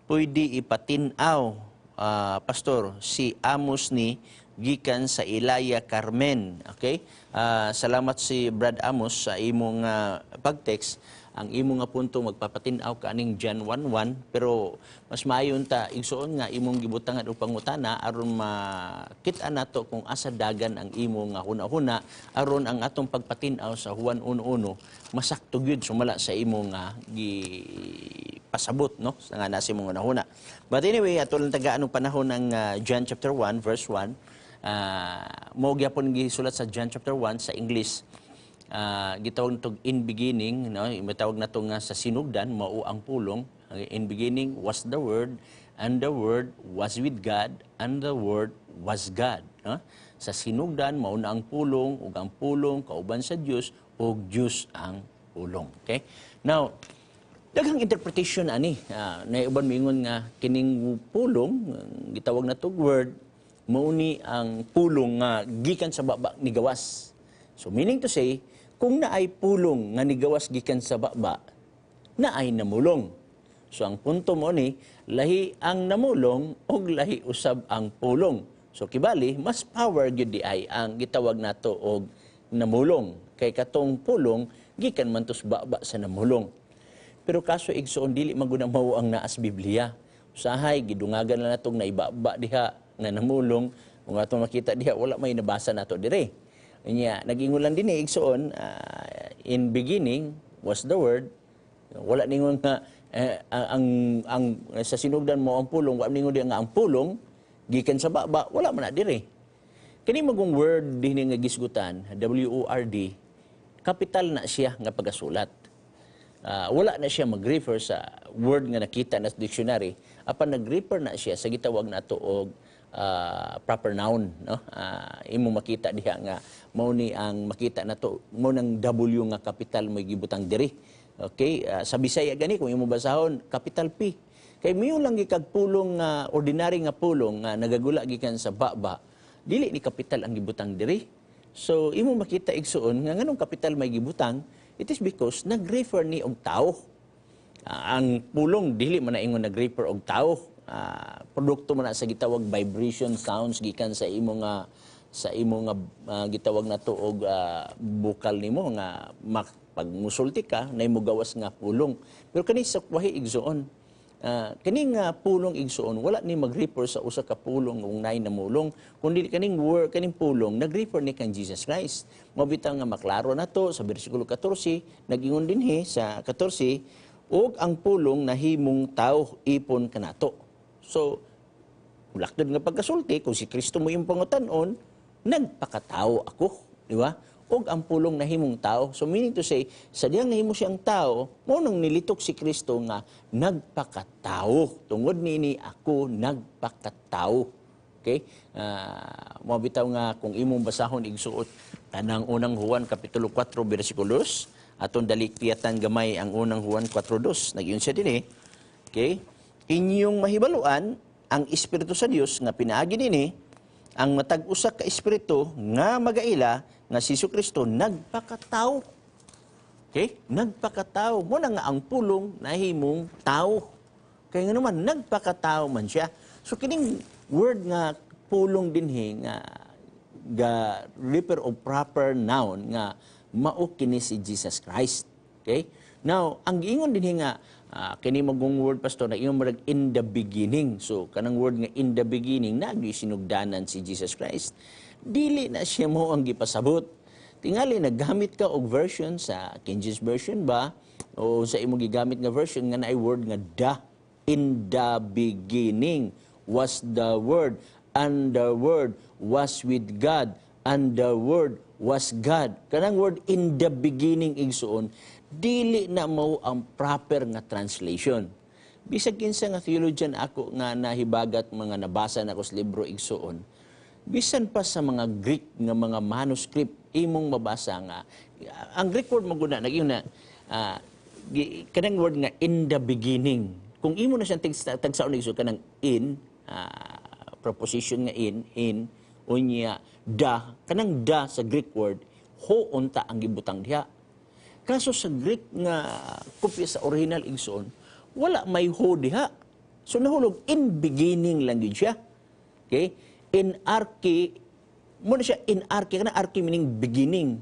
pwede ipatin-aw, Pastor, si Amos ni gikan sa Ilaya, Carmen. Okay? Salamat si Brad Amos sa imong pag-text. Ang imong nga punto, magpapatin-aw ka aning John 1:1, pero mas maayon ta, igsuon, nga imong gibutangan og pangutana aron makita nato kung asa dagan ang imong nga huna-huna, aron ang atong pagpatin-aw sa Juan 1:1 masakto gyud sumala sa imong nga gipasabot, no, sa nga nasa imong hunahuna. But anyway, ato lang tagaan og panahon ng John chapter 1 verse 1. Mo gyapon gisulat sa John chapter 1 sa English. Gitawag nato "in beginning", no? Itawag nato nga sa sinugdan mao ang pulong. "In beginning was the Word, and the Word was with God, and the Word was God", no? Sa sinugdan mao na ang pulong, ug ang pulong kauban sa Dios, ug Dios ang pulong. Okay, now daghang interpretation ani. Na uban miingon nga kining pulong gitawag nato Word mao ni ang pulong nga gikan sa baba nigawas. So meaning to say, kung naay pulong nga nigawas gikan sa baba, naay namulong. So ang punto mo ni, lahi ang namulong og lahi usab ang pulong. So kibali, mas power gyud di ay ang gitawag nato og namulong. Kay katong pulong gikan man tos baba sa namulong. Pero kaso, igsoon, dili man gud mao ang naa sa Biblia. Usahay gidungagan lang natong naibaba diha nga namulong. Kung atong makita diha, wala may nabasa nato dire. Nya nag-ingon lang dinhi, igsoon, "In beginning was the Word." Wala ningon nga ang sa sinugdan mo ang pulong, wala ningon diha nga ang pulong gikan sa baba, wala man na dire. Kani magong word dinhi nga gisgutan, WORD, capital na siya nga pagasulat. Wala na siya mag-refer sa word nga nakita na sa dictionary, apan nag-refer na siya sa gitawag nato og proper noun, no? Imo makita diha nga mao ni ang makita nato, mo nang W nga capital mo gibutang diri. Okay, sa Bisaya gani, kung imo basahon, capital P. Kay miyo lang gikag pulong nga ordinary nga pulong nga nagagula gikan sa baba, dili ni capital ang gibutang diri. So imo makita, igsuon, nga nganong capital may gibutang, it is because nag-refer ni og tao. Ang pulong dili man na ingon nag-refer og tao. Produkto man na sa gitawag vibration sounds gikan sa imo nga gitawag nato og bukal nimo nga pag musulti ka na imo gawas nga pulong. Pero kani sa wahi, igsuon, kani nga pulong, igsuon, wala ni mag-refer sa usa ka pulong kung naay namulong, kundi kaning word, kaning pulong, nag-refer ni kang Jesus Christ. Mao bitaw nga maklaro nato sa bersikulo 14, nag-ingon dinhi sa 14, "Ug ang pulong nahimong tao, ipon kanato." So laktod nga pagkasulti, kung si Kristo mo yung pangutan-on, "Nagpakatao ako," di ba? "Ug ang pulong nahimong tao." So meaning to say, sa diyang nahimo siyang tao, mo nang nilitok si Kristo nga nagpakatao. "Tungod niini ako nagpakatao." Okay? Mo bitaw nga kung imong basahon, igsuon, tanang Unang Juan kapitulo 4 bersikulo 2, aton dalikpiyatan gamay ang Unang Juan 4:2. Nag-ingon siya dinhi. Okay? "Inyong mahibaluan ang espiritu sa Dios nga pinaagi nini, ang matag usa ka espiritu nga magaila nga si Kristo nagpakatao." Okay? Nagpakatao. Mo na nga ang pulong nahimong tao. Kaya nga naman, nagpakatao man siya. So kining word nga pulong dinhi nga ga refer of proper noun nga mao kini si Jesus Christ. Okay? Now, ang giingon dinhi nga kini magong word, pastor, na ingon marag "in the beginning." So kanang word nga "in the beginning" na sinugdanan si Jesus Christ. Dili na siya mo ang gipasabot. Tingali naggamit ka og version sa King James Version ba o sa imong gigamit nga version nga naay word nga "the," "In the beginning was the Word, and the Word was with God, and the Word was God." Kanang word "in the beginning," igsuon, dili na mo ang proper nga translation. Bisag kinsa nga theologian ako nga nahibagat, mga nabasa nako sa libro, igsuon, bisan pa sa mga Greek nga mga manuscript, imong mabasa nga ang Greek word maguna nag na kanang word nga "in the beginning," kung imo na siyang tagsaon, igsuon, kanang in preposition nga in, unya the, kanang "the" sa Greek word, ho unta ang gibutang diha. Kaso sa Greek nga kopya sa original, igsuon, wala may ho diha. So nahulog "in beginning" lang gyud siya. Okay? In arche mo na siya, in arche, kana arche meaning beginning.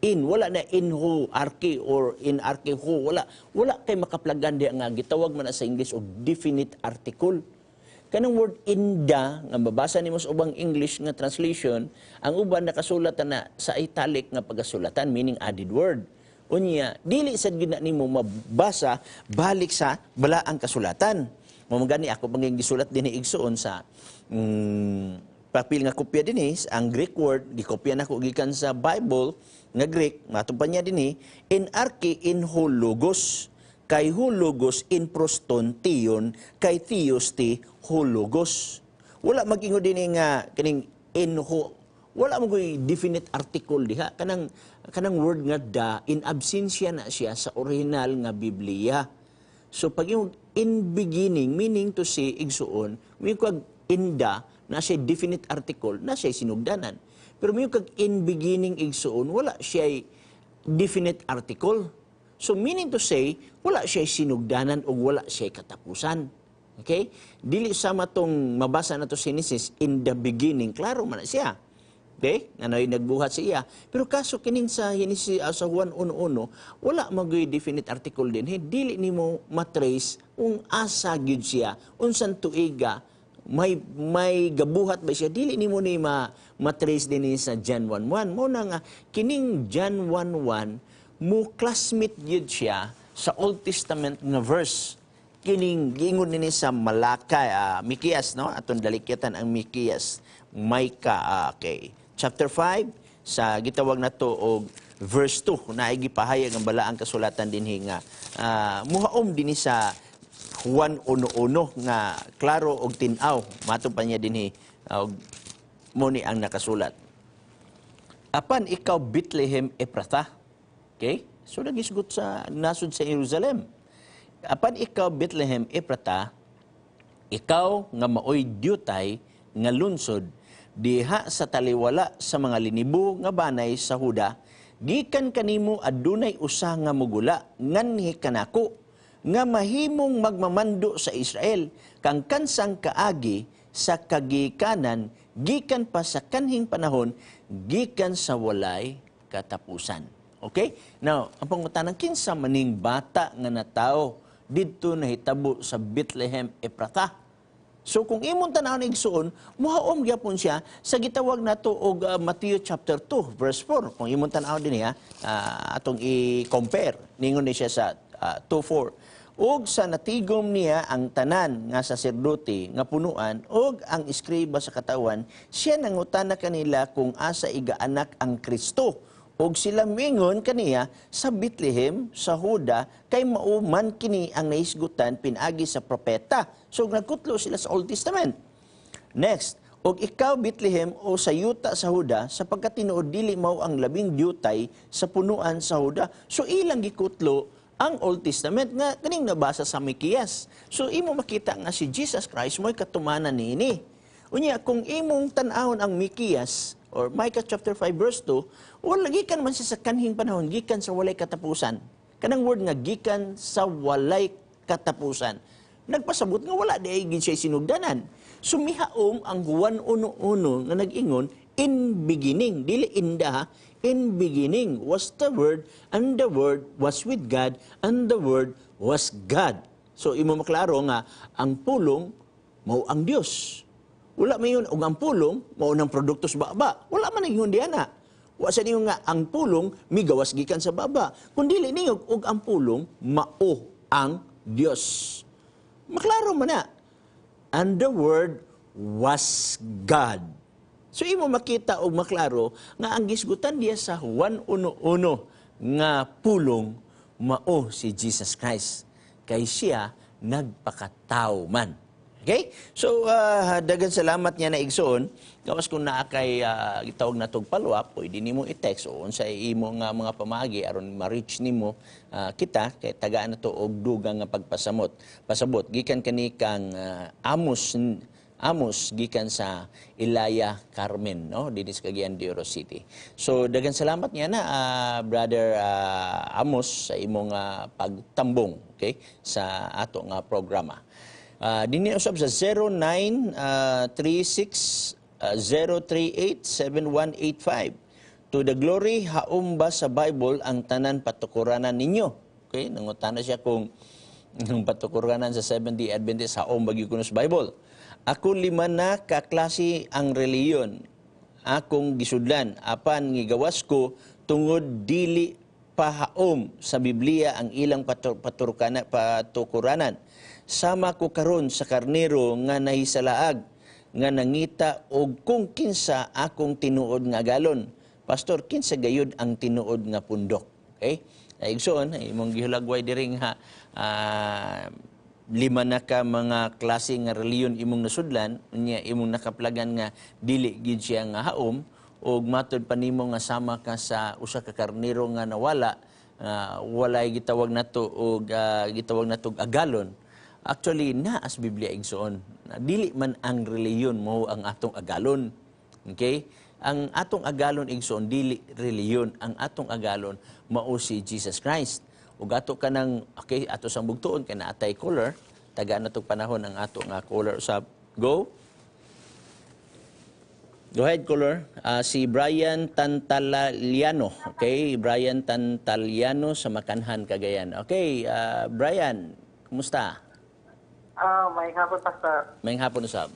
In, wala na in ho arche or in arche ho, wala wala kay makaplagan diha nga gitawag man na sa English og definite article. Kanang word "in the" nga mabasa nimo sa ubang English nga translation, ang uban nakasulat na sa italic nga pagasulatan, meaning added word. Unya dili sad gyud na nimo mabasa balik sa balaang kasulatan. Mao man gani ako panging gisulat dinhi, igsuon, sa papel nga kopya dinhi, ang Greek word gikopya nako gikan sa Bible nga Greek, matong pa niya dinhi, in arche in ho logos, kay ho logos in pros ton theon, kay theos ti ho logos. Wala mag-ingon dinhi nga kining in ho, wala mo ko'y definite article diha. Kanang word nga "the," in absentia na siya sa original nga Biblia. So pag yung "in beginning," meaning to say, igsuon, may kag "in the," na siya definite article, na siya sinugdanan. Pero may kag "in beginning," igsuon, wala siya definite article. So meaning to say, wala siya sinugdanan o wala siya katapusan. Okay? Dili sama tong mabasa na to sa Genesis, "In the beginning," klaro man na siya. Okay? Ano yung nagbuhat sa iya. Pero kaso kining sa Genesis, sa Juan 1.1, wala magoy definite article din. Hey, dili nimo matrace kung asa gyud siya, unsan tuiga, may gabuhat ba siya, dili nimo ni matrace din ni sa John 1.1. Mo na nga kining John 1.1 mo classmate gyud siya sa Old Testament nga verse kining giingon nini sa Malakay, Mikias, no? Aton dalikyatan ang Mikias, Micah, okay. Chapter 5 sa gitawag nato og verse 2 na gipahayag ang balaang kasulatan dinhi nga muhaom dinhi sa Juan 1.1 nga klaro og tin-aw mato pa niya dinhi og mo ni ang nakasulat. "Apan ikaw, Bethlehem Ephrata." Okay? So nagisgot sa nasod sa Jerusalem. "Apan ikaw, Bethlehem Ephrata, ikaw nga maoy dyutay nga lunsod diha sa taliwala sa mga linibo nga banay sa Huda, gikan kanimo adunay usa nga mugula nganhi kanako nga mahimong magmamando sa Israel kang kansang kaagi sa kagikanan, gikan pa sa kanhing panahon, gikan sa walay katapusan." Okay? Now, ang pangutana, kinsa maning bata nga natao didto nahitabo sa Bethlehem Ephrata? So kung imong tan-awon, igsuon, muhaom gyapon siya sa gitawag nato og Matthew chapter 2 verse 4. Kung imong tan-awon dinhi ha, atong i-compare ningon ni siya sa 2:4. "Ug sa natigom niya ang tanan nga saserdote nga punuan ug ang eskriba sa katawan, siya nangutana kanila kung asa igaanak ang Kristo. Ug sila mingon kaniya, 'Sa Bethlehem sa Huda, kay mao man kini ang nahisgutan pinaagi sa propeta.'" So nagkutlo sila sa Old Testament. Next, "Ug ikaw, Bethlehem, o sa yuta sa Huda, sapagkat tinuod dili mao ang labing dyutay sa punuan sa Huda." So ilang gikutlo ang Old Testament nga kaning nabasa sa Mikias. So imo makita nga si Jesus Christ mo'y katumanan niini. Unya kung imong tan-awon ang Mikias or Micah chapter 5 verse 2, wala gikan man siya sa kanhing panahon, gikan sa walay katapusan. Kanang word nga "gikan sa walay katapusan," nagpasabot nga wala di ay gid siya sinugdanan. Sumihaom ang Juan 1.1 nga nag-ingon, "In beginning," dili "in the" ha, "in beginning was the Word, and the Word was with God, and the Word was God." So imo maklaro nga ang pulong mao ang Dios. Wala man yun, ug ang pulong mao nang produkto sa baba. Wala man ingon diana. Wa sa ninyo nga ang pulong migawas gikan sa baba. Kun dili ninyo ug ang pulong mao ang Dios. Maklaro man na. "And the Word was God." So imo makita og maklaro nga ang gisgutan diya sa Juan 1.1 nga pulong mao si Jesus Christ. Kay siya nagpakatao man. Okay? So, dagan salamat niya na, igsoon. Gawas kung naa kay gitawag na tog follow up, pwede nimo i-text o unsa imo nga mga pamaagi aron ma-reach nimo kita kay tagaan na to og dugang nga pagpasamot. Pasabot gikan kani kang Amos Amos gikan sa Ilaya Carmen, no, dinhi sa Cagayan de Oro City. So daghang salamat niya na, Brother Amos, sa imong pagtambong, okay, sa ato nga programa. Dinhi usab sa 0936 038 7185. To the glory, haom ba sa Bible ang tanan patukuranan ninyo? Okay, nangutana siya kung ang patukuranan sa Seventh-day Adventist haom ba gyud kuno sa Bible. "Ako, lima na kaklase ang reliyon akong gisudlan, apan ngigawas ko tungod dili pahaom sa Biblia ang ilang patukuranan. Sama ko karon sa karnero nga nahisalaag nga nangita og kung kinsa akong tinuod nga agalon. Pastor, kinsa gayud ang tinuod nga pundok?" Okay? Ay, igsoon, imong gihulagway diri nga lima na ka mga klase nga reliyon imong nasudlan, unya imong nakaplagan nga dili gid siya nga haom, ug matod pa nimo nga sama ka sa usa ka karnero nga nawala, walay gitawag nato og gitawag nato og agalon. Actually, naa sa Biblia, igsoon. Na dili man ang reliyon mo ang atong agalon. Okay? Ang atong agalon, igsoon, dili reliyon. Ang atong agalon mao si Jesus Christ. Ug ato ka ng, okay, ato sang bugtuon kay naatay caller. Tagaan na tong panahon ang ato nga caller usab. Go. Go ahead, caller. Si Brian Tantaliano. Okay, Brian Tantaliano sa Macanhan, Cagayan. Okay, Brian, kumusta? Maayong hapon, Pastor. Maayong hapon usab.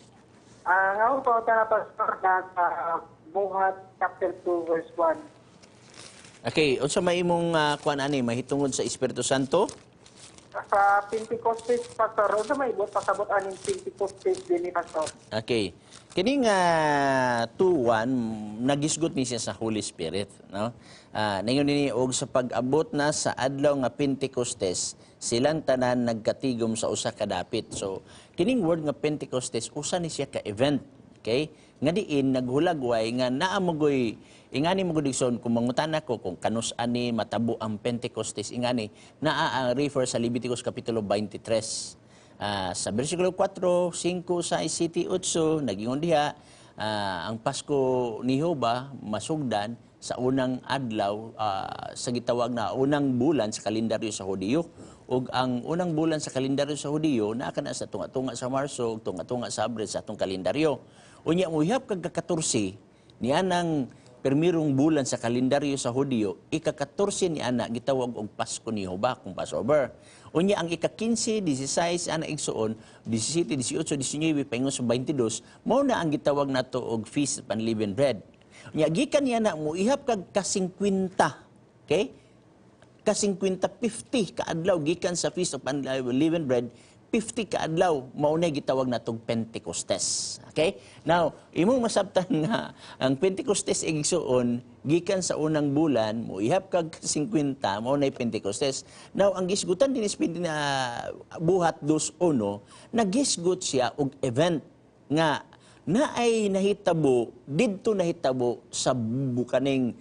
Ang ako po, na, Pastor, na sa Buhat chapter 2, verse 1. Okay, unsa may imong kuan ani mahitungod sa Espiritu Santo? Sa Pentecostes, Pastor, unsa may buot pasabot aning Pentecostes dinhi, Pastor? Okay. Kini nga 2:1 nagisgot ni siya sa Holy Spirit, no? Ningon nini, "Og sa pag-abot na sa adlaw nga Pentecostes, silang tanan nagkatigom sa usa ka dapit." So, kining word nga Pentecostes usa ni siya ka event, okay? Nga diin naghulagway nga naa mogoy ingani mo gud igsoon, kung mangutana ko kung kanus ani matabo ang Pentecostes, ingani naa ang refer sa Leviticus kapitulo 23. Sa versikulo 4, 5, 6, 7, 8, nagingon diha, ang Pasko ni Jehova masugdan sa unang adlaw sa gitawag na unang bulan sa kalendaryo sa Hudiyo. Ug ang unang bulan sa kalendaryo sa Hudiyo naa kana sa tunga-tunga sa Marso ug tunga-tunga sa Abril sa atong kalendaryo. Unya mohihap kag ka-14 niya nang permirong bulan sa kalendaryo sa Hudiyo, ika-14 ni ana gitawag og Pasko ni Jehova kung Passover. Unya ang ika-15, 16 ana igsuon, 17, 18, 19 paingon sa 22, mao na ang gitawag nato og Feast of Unleavened Bread. Unya gikan niya na moihap kag ka-50, okay? Ka-50, 50 kaadlaw gikan sa Feast of Unleavened Bread, 50 kaadlaw mao na gitawag natong Pentecostes. Okay? Now, imong masabtan nga ang Pentecostes, igsuon, gikan sa unang bulan, moihap kag 50, mao na Pentecostes. Now, ang gisgutan din is na Buhat 2:1, nagisgot siya og event nga naay nahitabo didto, nahitabo sa bukaning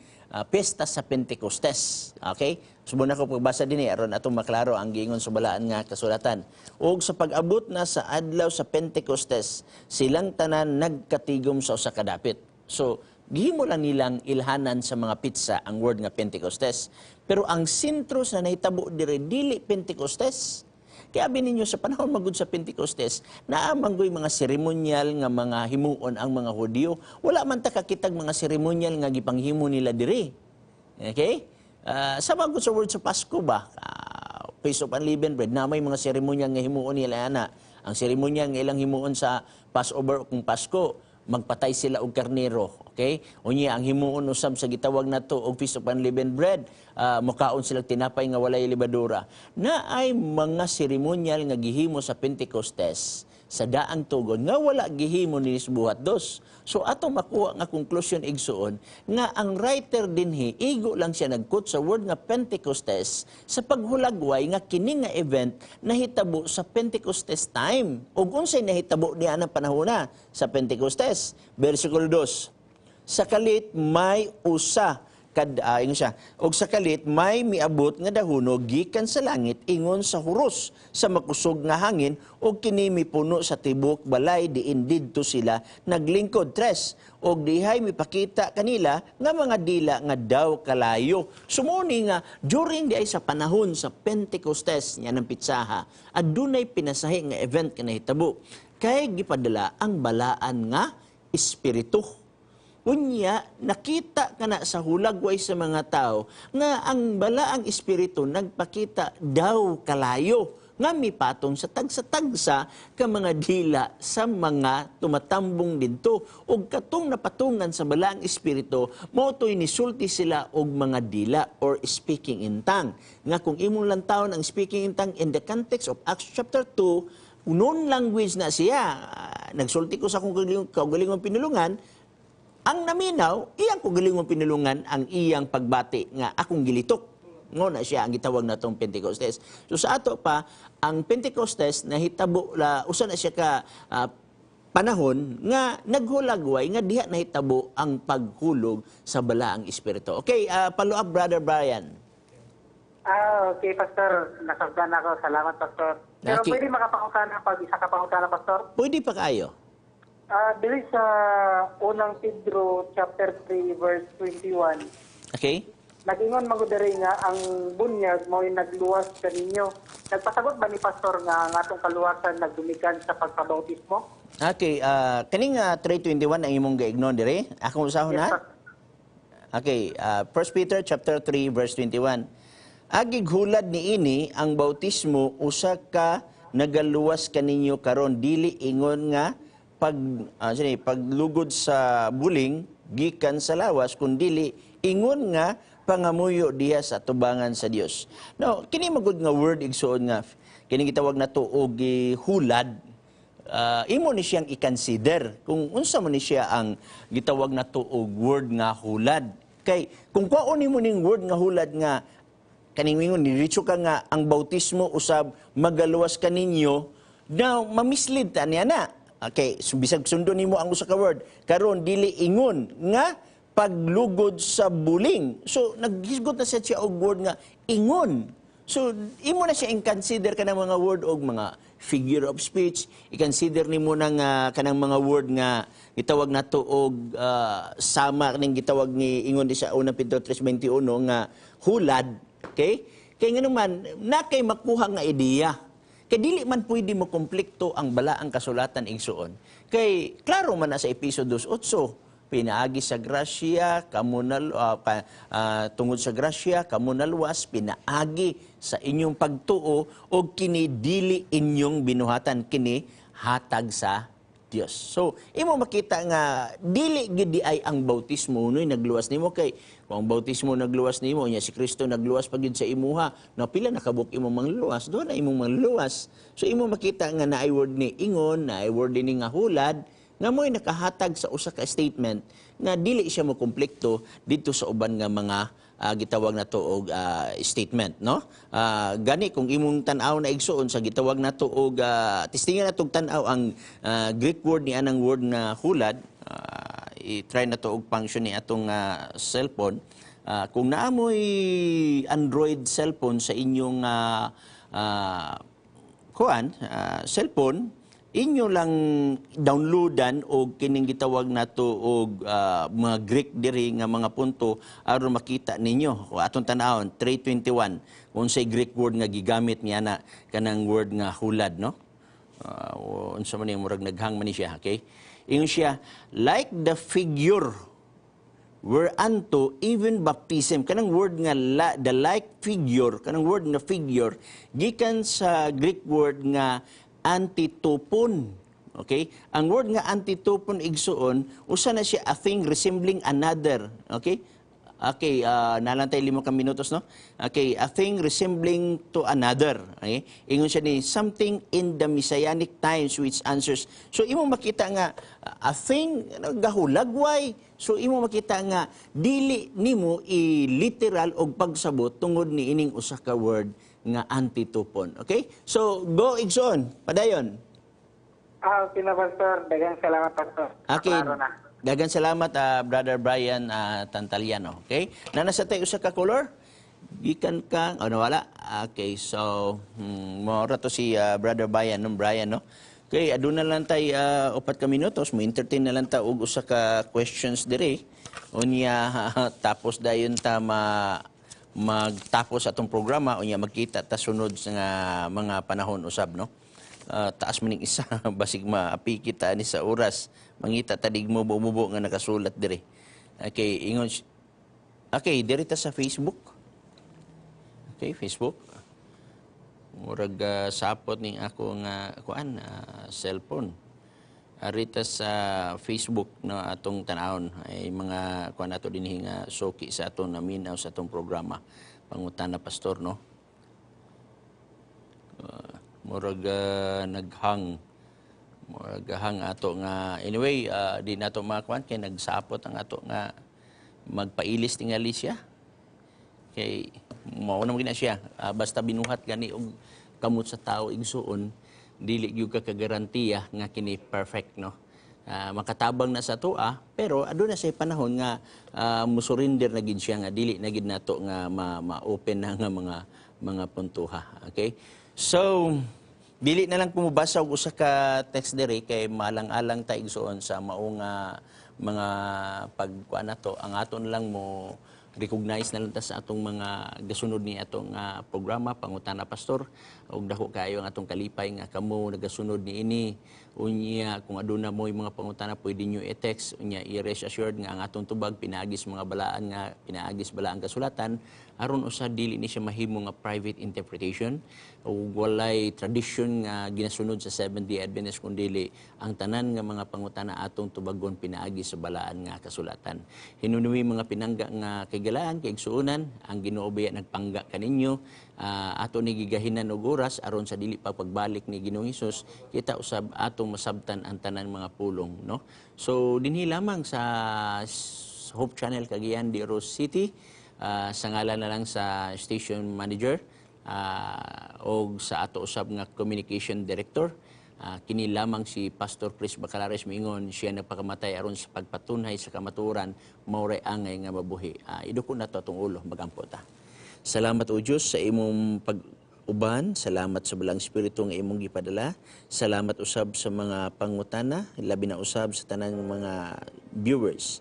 piyesta sa Pentecostes. Okay? Subong ako pagbasa din eh, aron atong maklaro ang giingon sa balaan nga kasulatan. "Og sa pag-abot na sa adlaw sa Pentecostes, silang tanan nagkatigom sa usa ka dapit." So, gihimo lang nilang ilhanan sa mga petsa ang word nga Pentecostes. Pero ang sentro sa nahitabo dire dili Pentecostes. Kaya abi ninyo, sa panahon magud sa Pentecostes, naa manggoy mga seremonyal nga mga himuon ang mga Hudiyo. Wala man ta kakitag mga seremonyal nga gipanghimo nila diri. Okay? Sa magud sa word sa Pasko ba? Feast of Unleavened Bread, na may mga seremonyal nga himuon nila ana. Ang seremonyal nga ilang himuon sa Passover o kung Pasko, magpatay sila og karnero. Okay? Unya ang himuon usab sa gitawag nato og Feast of Unleavened Bread, mukaon sila tinapay nga walay lebadura. Na ay mga seremonyal nga gihimo sa Pentecostes sa daang tugon nga wala gihimo ni Buhat 2. So ato makuha nga konklusyon, igsuon, nga ang writer dinhi igo lang siya nagquote sa word nga Pentecostes sa paghulagway nga kini nga event nahitabo sa Pentecostes time. Ug unsay nahitabo niya ang panahona sa Pentecostes? Versikulo 2. Sa kalit may usa kad ingon siya, "Og sa kalit may miabot nga dahuno gikan sa langit ingon sa huros sa makusog nga hangin, ug kini mipuno sa tibuok balay diin didto sila naglingkod." 3. "Og dihay mipakita kanila nga mga dila nga daw kalayo." Sumuni nga during di ay sa panahon sa Pentecostes niya ng pitsaha, adunay pinasahi nga event nga nahitabo kay gipadala ang balaan nga Espiritu. Unya, nakita kana sa hulagway sa mga tao nga ang balaang espiritu nagpakita daw kalayo nga mipatong sa tagsa-tagsa ka mga dila sa mga tumatambong didto, ug katong napatungan sa balaang espiritu mao to'y nisulti sila og mga dila or speaking in tongue, nga kung imong lantawon ang speaking in tongue in the context of Acts chapter 2, known language na siya. Nagsulti ko sa akong kaugalingong pinulungan, ang naminaw, iyang kaugalingong pinulungan ang iyang pagbati nga akong gilitok. Ngo na siya ang gitawag natong Pentecostes. So sa ato pa, ang Pentecostes nahitabo la usa na siya ka panahon nga naghulagway nga diha nahitabo ang paghulog sa balaang espiritu. Okay, follow up, Brother Brian. Okay, Pastor. Nasabtan ako. Salamat, Pastor. Pero pwede makapangutana pag isa ka pangutana, Pastor? Pwede pa kayo. Dili sa Unang Pedro chapter 3 verse 21. Okay? Nag-ingon man gud diri nga ang bunyag mao'y nagluwas kaninyo. Nagpasabot ba ni Pastor nga ang atong kaluwasan nagdumikan sa pagpabautismo? Okay, kaning 3:21 ang imong gaignon diri. Akong usahon Yes, na. Pastor. Okay, 1 Peter chapter 3 verse 21. Agig hulad niini ang bautismo usa ka nagaluwas kaninyo karon, dili ingon nga pag sini, paglugod sa buling gikan sa lawas, kundili ingon nga pangamuyo diha sa tubangan sa Dios. Now, kini magud nga word, igsuon, nga kini gitawag nato og hulad, imo ni siyang i-consider kung unsa mo ni siya ang gitawag nato og word nga hulad. Kay kung kuwaon nimo ning word nga hulad nga kaning mingon diretso ka nga ang bautismo usab magaluwas kaninyo, now mamislead ta niya na. Okay, so bisag sundon nimo ang usa ka word karon, dili ingon nga paglugod sa buling. So naghisgot na siya siya og word nga ingon. So, imo na siya i-consider kanang mga word og mga figure of speech, i-consider nimo na nga kanang mga word nga gitawag nato og sama kaning gitawag ni ingon di sa unang Pedro 3:21 nga hulad, okay? Kay ngano man na kay makuha nga ideya. Kay dili man pwede mo konflikto ang balaang kasulatan, igsuon. Kay klaro man na sa Episo 2:8, pinaagi sa grasya kamo nal ah, ka, tungod sa grasya kamo naluwas pinaagi sa inyong pagtuo, og kini dili inyong binuhatan, kini hatag sa Dios. So, imo makita nga dili gid di ay ang bautismo unoy nagluwas nimo, kay kung ang bautismo nagluwas nimo nya si Kristo nagluwas pa gid sa imuha, na pila nakabuk imong mangluwas, do na imong mangluwas. So imo makita nga naay word ni ingon, naay word ni nga hulad nga mo'y nakahatag sa usa ka statement nga dili siya mo konflikto didto sa uban nga mga gitawag nato og statement, no? Gani kung imong tan-aw na, igsuon, sa gitawag nato og testingan nato og tan-aw ang Greek word ni anang word nga hulad, i-try nato og function ni atong cellphone. Kung naa mo'y Android cellphone sa inyong kuan cellphone, inyo lang downloadan og kining gitawag nato og mga Greek diri nga mga punto aron makita ninyo. O atong tan-awon 3:21 kung unsay Greek word nga gigamit niya na kanang word nga hulad, no? Unsa man ni, murag naghang man ni siya. Okay, ingon siya, "Like the figure whereunto even baptism," kanang word nga the like figure, kanang word nga figure gikan sa Greek word nga antitopon. Okay, ang word nga antitopon, igsuon, usa na siya, a thing resembling another. Okay, nalantay 5 ka minutos, no? Okay, a thing resembling to another. Okay? Ingon siya ni something in the messianic times which answers. So, imo makita nga, a thing, ano, gahulagway. So, imo makita nga, dili nimo i-literal og pagsabot tungod ni ining usa ka word nga antitopon. Okay? So, go, igsoon. Padayon. Ah, okay na, Pastor. Daghang salamat, Pastor. Okay. Klaro na. Daghang salamat, Brother Brian Tantaliano. Okay? Nana sa tayo usa ka caller? Gikan ka, oh, nawala. Okay, so mao ra to si Brother Brian, no, Brian, no. Okay, aduna lang tay 4 ka minutos, mo entertain na lang ta og usa ka questions diri. Unya tapos dayon ta magtapos atong programa, unya magkita ta sunod sa nga mga panahon usab, no. Taas man ning isa, basig maapi kita ni sa oras. Mangita ta dig mo bumubo nga nakasulat diri. Okay, ingon. Okay, diri ta sa Facebook. Okay, Facebook. Murag sapot ning ako nga kuan cellphone. Arita sa Facebook na atong tanawon ay mga kuan ato dinhi nga suki sa aton, naminaw sa atong programa Pangutana Pastor, no. Murag naghang, murag hang ato nga, anyway, di nato makuan kay nagsapot ang ato nga magpailis tingali siya, kay mao na man gina siya. Basta binuhat gani og kamot sa tao, igsuon, dili gyud ka kagarantiya nga kini perfect, no? Makatabang na sa atoa, pero aduna say panahon nga musurrender na gid siya nga dili na gid nato nga ma-open na nga mga puntuha. Okay, so dili na lang pumubasa og usa ka text diri kay malang-alang ta, igsuon, sa mao nga mga pagkuan nato. Ang aton lang mo Recognize na lang ta sa atong mga gasunod ni atong programa Pangutana Pastor, ug dako kaayo ang atong kalipay nga kamo nagasunod ni ini. Unya kung aduna mo mga pangutana, pwede niyo i-text. Unya i-rest assured nga ang atong tubag pinaagis mga balaan nga pinaagis balaang kasulatan aron usa dili ni siya mahimo nga private interpretation ug walay tradition nga ginasunod sa Seventh-day Adventist, kundili ang tanan nga mga pangutana atong tubagon pinaagi sa balaan nga kasulatan. Hinunumi, mga pinangga nga kaigalaan, kaigsuonan, ang Ginoo biya nagpangga kaninyo. Ato ni gigahinan og oras aron sa dili pa pagbalik ni Ginoong Hesus, kita usab atong masabtan ang tanan mga pulong, no? So dinhi lamang sa Hope Channel Cagayan de Oro City, sa ngalan na lang sa station manager og sa ato usab nga communication director, kini lamang si Pastor Chris Bacalares miingon, siya nagpakamatay aron sa pagpatunhay sa kamatuoran, mao ray angay nga mabuhi. Iduko na to atong ulo, magampo ta. Salamat, O Dios, sa imong pag-uban, salamat sa Balaang Espiritu nga imong gipadala. Salamat usab sa mga pangutana, labi na usab sa tanang mga viewers.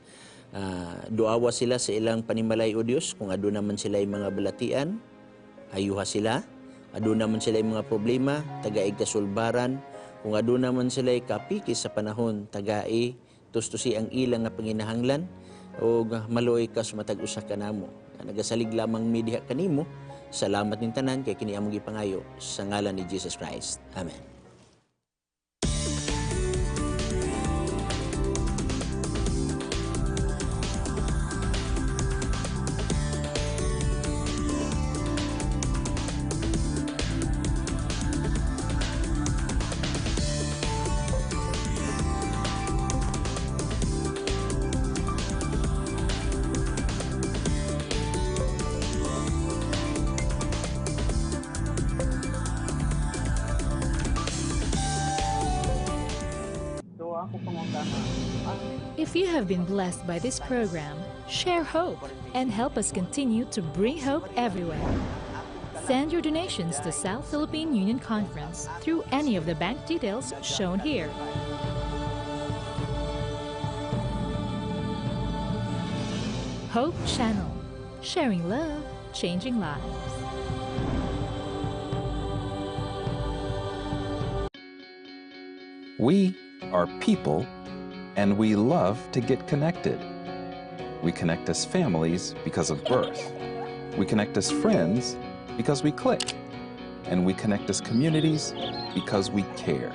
Duawa sila sa ilang panimalay, O Dios, kung aduna man sila mga balatian, ayuha sila. Aduna man sila mga problema, tagaig kasulbaran. Kung aduna man sila kapiki sa panahon, tagai tustusi ang ilang nga panginahanglan o maluoy ka sa matag usa kanamo. Nagasalig lamang mi diha kanimo. Salamat ning tanan kay kini among gipangayo sa ngalan ni Jesus Christ. Amen. So ako pangutana, ang If you have been blessed by this program, share hope and help us continue to bring hope everywhere. Send your donations to South Philippine Union Conference through any of the bank details shown here. Hope Channel, sharing love, changing lives. We are people, and we love to get connected. We connect as families because of birth. We connect as friends because we click. And we connect as communities because we care.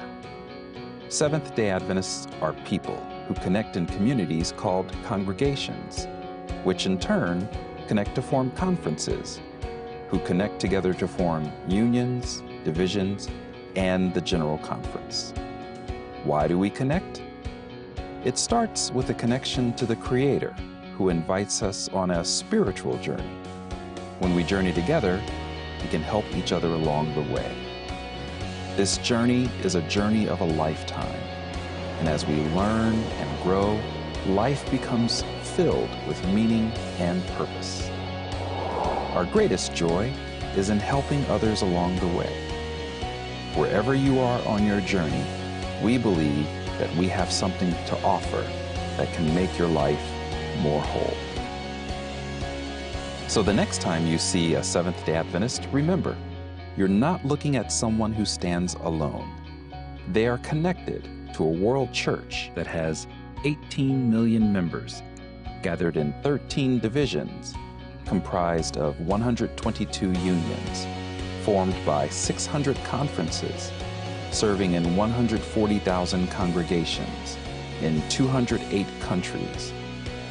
Seventh day Adventists are people who connect in communities called congregations, which in turn connect to form conferences, who connect together to form unions, divisions, and the General Conference. Why do we connect? It starts with a connection to the Creator, who invites us on a spiritual journey. When we journey together, we can help each other along the way. This journey is a journey of a lifetime, and as we learn and grow, life becomes filled with meaning and purpose. Our greatest joy is in helping others along the way. Wherever you are on your journey, we believe that we have something to offer that can make your life more whole. So the next time you see a Seventh day Adventist, remember, you're not looking at someone who stands alone. They are connected to a world church that has 18 million members, gathered in 13 divisions, comprised of 122 unions, formed by 600 conferences, serving in 140,000 congregations in 208 countries,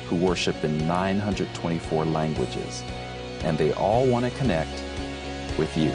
who worship in 924 languages, and they all want to connect with you.